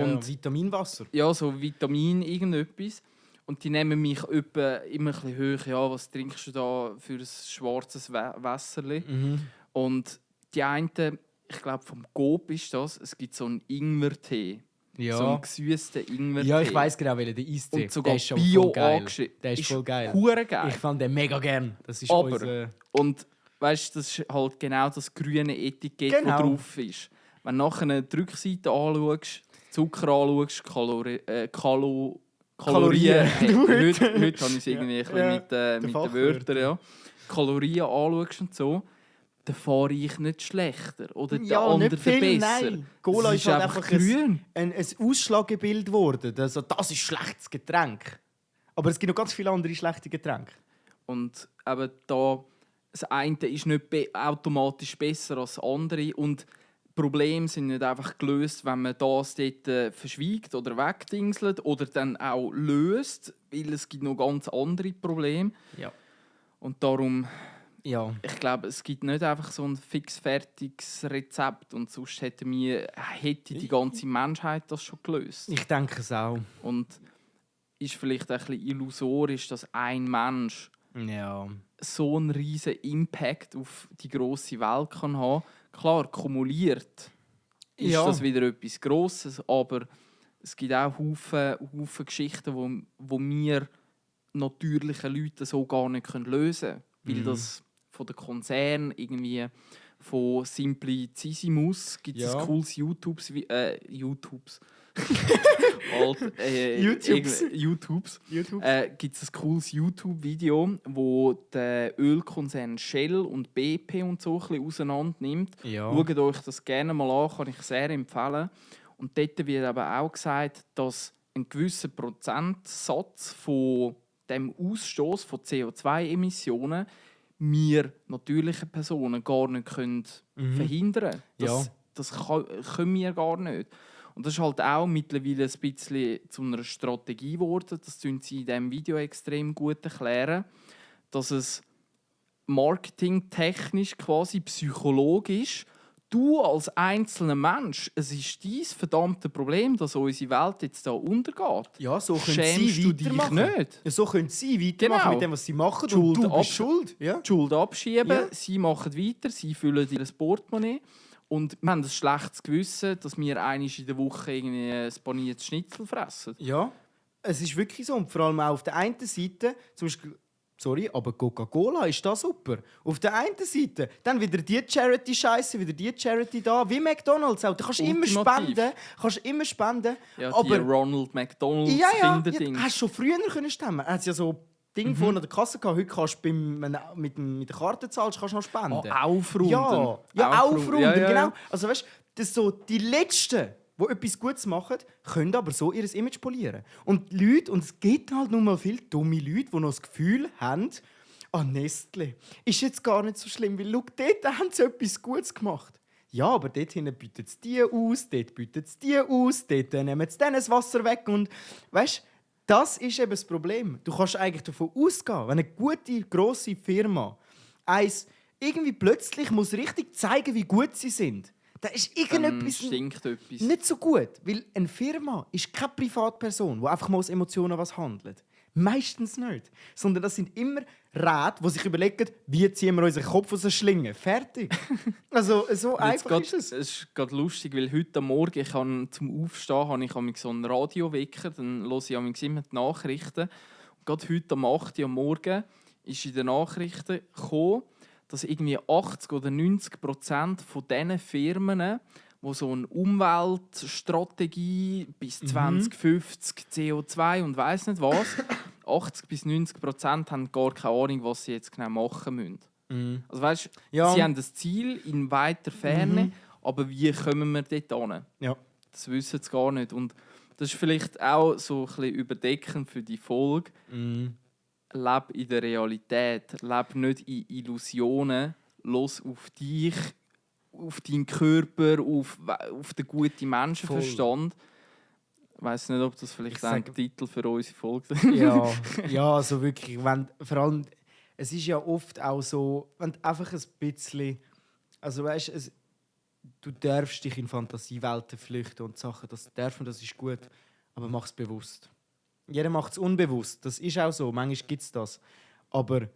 Und Vitaminwasser. Ja, so Vitamin, irgendetwas. Und die nehmen mich immer ein bisschen hoch. Ja, was trinkst du da für ein schwarzes Wässerli? Und die einen, ich glaube vom Coop ist das, es gibt so einen Ingwertee. Ja. So einen gesüßten Ingwertee. Ja, ich weiss genau, welcher der Eistee. Und sogar der ist Bio geil. angeschrieben. Der ist voll geil. Geil. Ich fand den mega gern. Das ist aber, und weißt, das ist halt genau das grüne Etikett, das drauf ist. Wenn du nachher die Rückseite anschaust, Zucker anschaust, Kalorien. Heute habe ich es irgendwie ein bisschen mit den Wörtern. Ja. Kalorien anschaust und so, dann fahre ich nicht schlechter. Oder der andere besser. Nein. Cola ist halt einfach grün. ein Ausschlagebild geworden. Also, das ist ein schlechtes Getränk. Aber es gibt noch ganz viele andere schlechte Getränke. Und eben da, das eine ist nicht automatisch besser als das andere. Und Probleme sind nicht einfach gelöst, wenn man das dort verschweigt oder wegdingselt oder dann auch löst, weil es gibt noch ganz andere Probleme. Ja. Und darum, ja. ich glaube, es gibt nicht einfach so ein fixfertiges Rezept und sonst hätte die ganze Menschheit das schon gelöst. Ich denke es auch. Und ist vielleicht ein bisschen illusorisch, dass ein Mensch so einen riesen Impact auf die grosse Welt kann haben. Klar, kumuliert ist das wieder etwas Grosses, aber es gibt auch Haufen Geschichten, wo wir natürlichen Leute so gar nicht lösen können. Weil das von den Konzernen irgendwie von Simplicissimus gibt es ein cooles YouTubes. Gibt es ein cooles YouTube-Video, wo der Ölkonzern Shell und BP und so ein bisschen auseinander nimmt. Ja. Schaut euch das gerne mal an, kann ich sehr empfehlen. Und dort wird aber auch gesagt, dass ein gewisser Prozentsatz von dem Ausstoß von CO2-Emissionen wir natürliche Personen gar nicht verhindern können. Das können wir gar nicht. Und das ist halt auch mittlerweile ein bisschen zu einer Strategie geworden. Das tun sie in diesem Video extrem gut erklären, dass es marketingtechnisch, quasi psychologisch, du als einzelner Mensch, es ist dein verdammte Problem, dass unsere Welt jetzt hier untergeht. Ja, so können Schämst sie du dich weitermachen. nicht? Ja, so können sie weitermachen mit dem, was sie machen. Und du bist schuld. Ja. Die Schuld abschieben, Ja. sie machen weiter, sie füllen ihr Portemonnaie. Und wir haben ein schlechtes Gewissen, dass wir einmal in der Woche irgendwie ein paniertes Schnitzel fressen. Ja, es ist wirklich so. Und vor allem auch auf der einen Seite, zum Beispiel, sorry, aber Coca-Cola ist da super. Auf der einen Seite, dann wieder die Charity-Scheiße, wieder die Charity da, wie McDonald's auch. Da kannst du immer spenden. Ja, aber die Ronald McDonald's Kinderding. Hast du schon früher können stemmen. Er hat ja so Ding vorne an der Kasse gehabt. Heute kannst du mit der Karte zahlst, kannst du noch spenden. Aufrunden. Ja, aufrunden, ja. genau. Also weißt, das so die Letzten, die etwas Gutes machen, können aber so ihr Image polieren. Und die Leute, und es gibt halt nun mal viele dumme Leute, die noch das Gefühl haben, Nestle ist jetzt gar nicht so schlimm, weil schau, dort haben sie etwas Gutes gemacht. Ja, aber dort hinten bietet es die aus, dort bietet es die aus, dort nehmen sie dann das Wasser weg. Und weißt, das ist eben das Problem. Du kannst eigentlich davon ausgehen, wenn eine gute, grosse Firma irgendwie plötzlich muss richtig zeigen, wie gut sie sind. Da ist irgendetwas stinkt etwas. nicht so gut. Weil eine Firma ist keine Privatperson, die einfach mal aus Emotionen was handelt. Meistens nicht. Sondern das sind immer Räte, die sich überlegen, wie ziehen wir unseren Kopf aus der Schlinge. Fertig. Also so einfach ist es. Es ist gerade lustig, weil heute Morgen zum Aufstehen habe ich so einen Radiowecker, dann höre ich immer die Nachrichten. Und gerade heute um 8 Uhr am Morgen ist in den Nachrichten gekommen, dass irgendwie 80 oder 90% von diesen Firmen, die so eine Umweltstrategie bis 2050 CO2 und weiss nicht was, 80 bis 90% haben gar keine Ahnung, was sie jetzt genau machen müssen. Also weißt, Ja. sie haben das Ziel in weiter Ferne, aber wie kommen wir dort hin? Ja. Das wissen sie gar nicht. Und das ist vielleicht auch so ein bisschen überdeckend für die Folge. Leb in der Realität, leb nicht in Illusionen, los auf dich, auf deinen Körper, auf den guten Menschenverstand. Ich weiss nicht, ob das vielleicht ein Titel für unsere Folge ist. Ja, also wirklich. Vor allem, es ist ja oft auch so, wenn du einfach ein bisschen. Also weißt, du darfst dich in Fantasiewelten flüchten und Sachen, das darf und das ist gut, aber mach es bewusst. Jeder macht es unbewusst, das ist auch so, manchmal gibt es das. Aber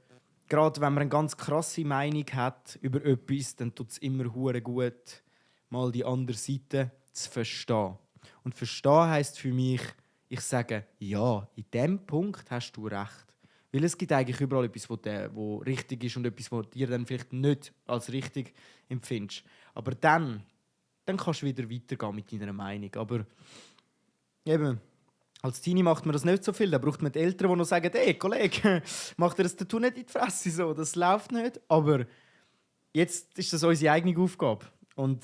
gerade wenn man eine ganz krasse Meinung hat über etwas, dann tut es immer hure gut, mal die andere Seite zu verstehen. Und verstehen heisst für mich, ich sage, ja, in diesem Punkt hast du recht. Weil es gibt eigentlich überall etwas, wo richtig ist und etwas, was dir dann vielleicht nicht als richtig empfindest. Aber dann kannst du wieder weitergehen mit deiner Meinung. Aber eben, als Teenie macht man das nicht so viel. Da braucht man die Eltern, die noch sagen, hey Kollege, mach dir das Tattoo nicht in die Fresse. So. Das läuft nicht. Aber jetzt ist das unsere eigene Aufgabe. Und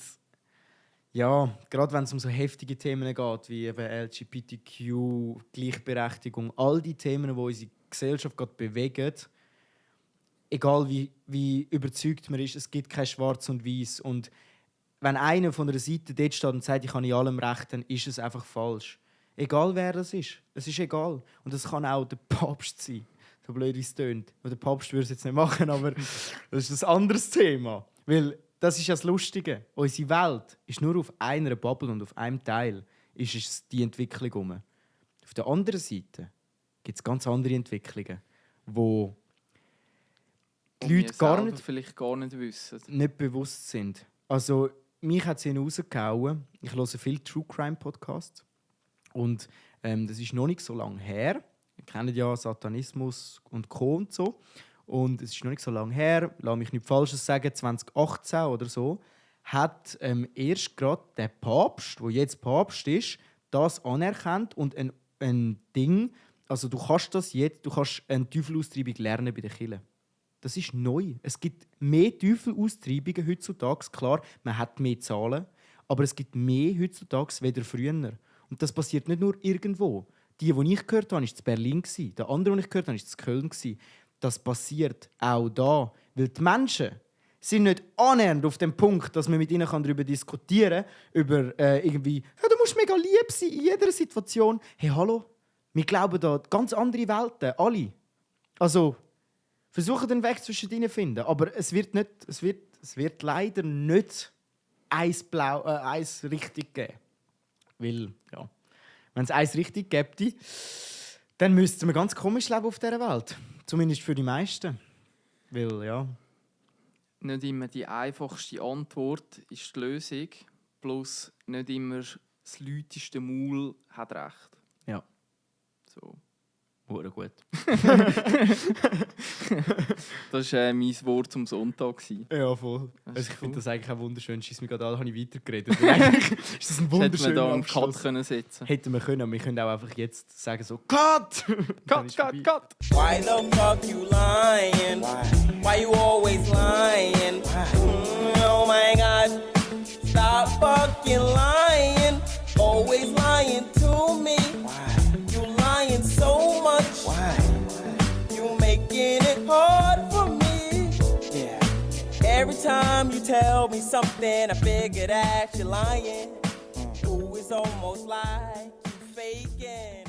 ja, gerade wenn es um so heftige Themen geht, wie eben LGBTQ, Gleichberechtigung, all die Themen, die unsere Gesellschaft gerade bewegen, egal wie überzeugt man ist, es gibt kein Schwarz und Weiß. Und wenn einer von der Seite dort steht und sagt, ich habe in allem recht, dann ist es einfach falsch. Egal wer das ist. Es ist egal. Und das kann auch der Papst sein. So blöd wie es tönt. Der Papst würde es jetzt nicht machen, aber das ist ein anderes Thema. Weil das ist ja das Lustige. Unsere Welt ist nur auf einer Bubble und auf einem Teil ist es die Entwicklung herum. Auf der anderen Seite gibt es ganz andere Entwicklungen, wo die Leute vielleicht gar nicht wissen. Nicht bewusst sind. Also, mich hat es rausgehauen. Ich höre viele True Crime Podcasts. Und das ist noch nicht so lange her. Ihr kennt ja Satanismus und Co. und so. Und es ist noch nicht so lange her, lass mich nicht Falsches sagen, 2018 oder so, hat erst gerade der Papst, der jetzt Papst ist, das anerkannt und ein Ding, also du kannst eine Teufelaustreibung lernen bei der Kirche. Das ist neu. Es gibt mehr Teufelaustreibungen heutzutage. Klar, man hat mehr Zahlen, aber es gibt mehr heutzutage weder früher. Und das passiert nicht nur irgendwo. Die ich gehört habe, war in Berlin. Der andere, den ich gehört habe, war in Köln. Das passiert auch da. Weil die Menschen sind nicht annähernd auf dem Punkt, dass man mit ihnen darüber diskutieren kann, über irgendwie, ja, du musst mega lieb sein in jeder Situation. Hey, hallo, wir glauben da ganz andere Welten, alle. Also, versuchen den Weg zwischen ihnen zu finden. Aber es wird leider nicht eins richtig geben. Weil, ja, wenn es eins richtig gäbe, dann müssten wir ganz komisch leben auf dieser Welt. Zumindest für die meisten. Weil, ja. Nicht immer die einfachste Antwort ist die Lösung. Plus nicht immer das lauteste Maul hat recht. Ja. So. Hure gut. Das war mein Wort zum Sonntag. Ja, voll. Das Also ich cool. finde das eigentlich auch wunderschön. Scheiss mir gerade an, habe ich weitergeredet. Eigentlich ist das ein wunderschöner da einen Abschluss. Cut können setzen. Hätten wir können. Wir können auch einfach jetzt sagen so «Cut!» Dann ist vorbei. Cut! Why the fuck you lying? Why you always lying? Oh my god. Stop fucking lying. Always lying to me. You lying so much. You making it hard for me. Every time you tell me something, I figure that you're lying. Ooh, it's almost like you faking.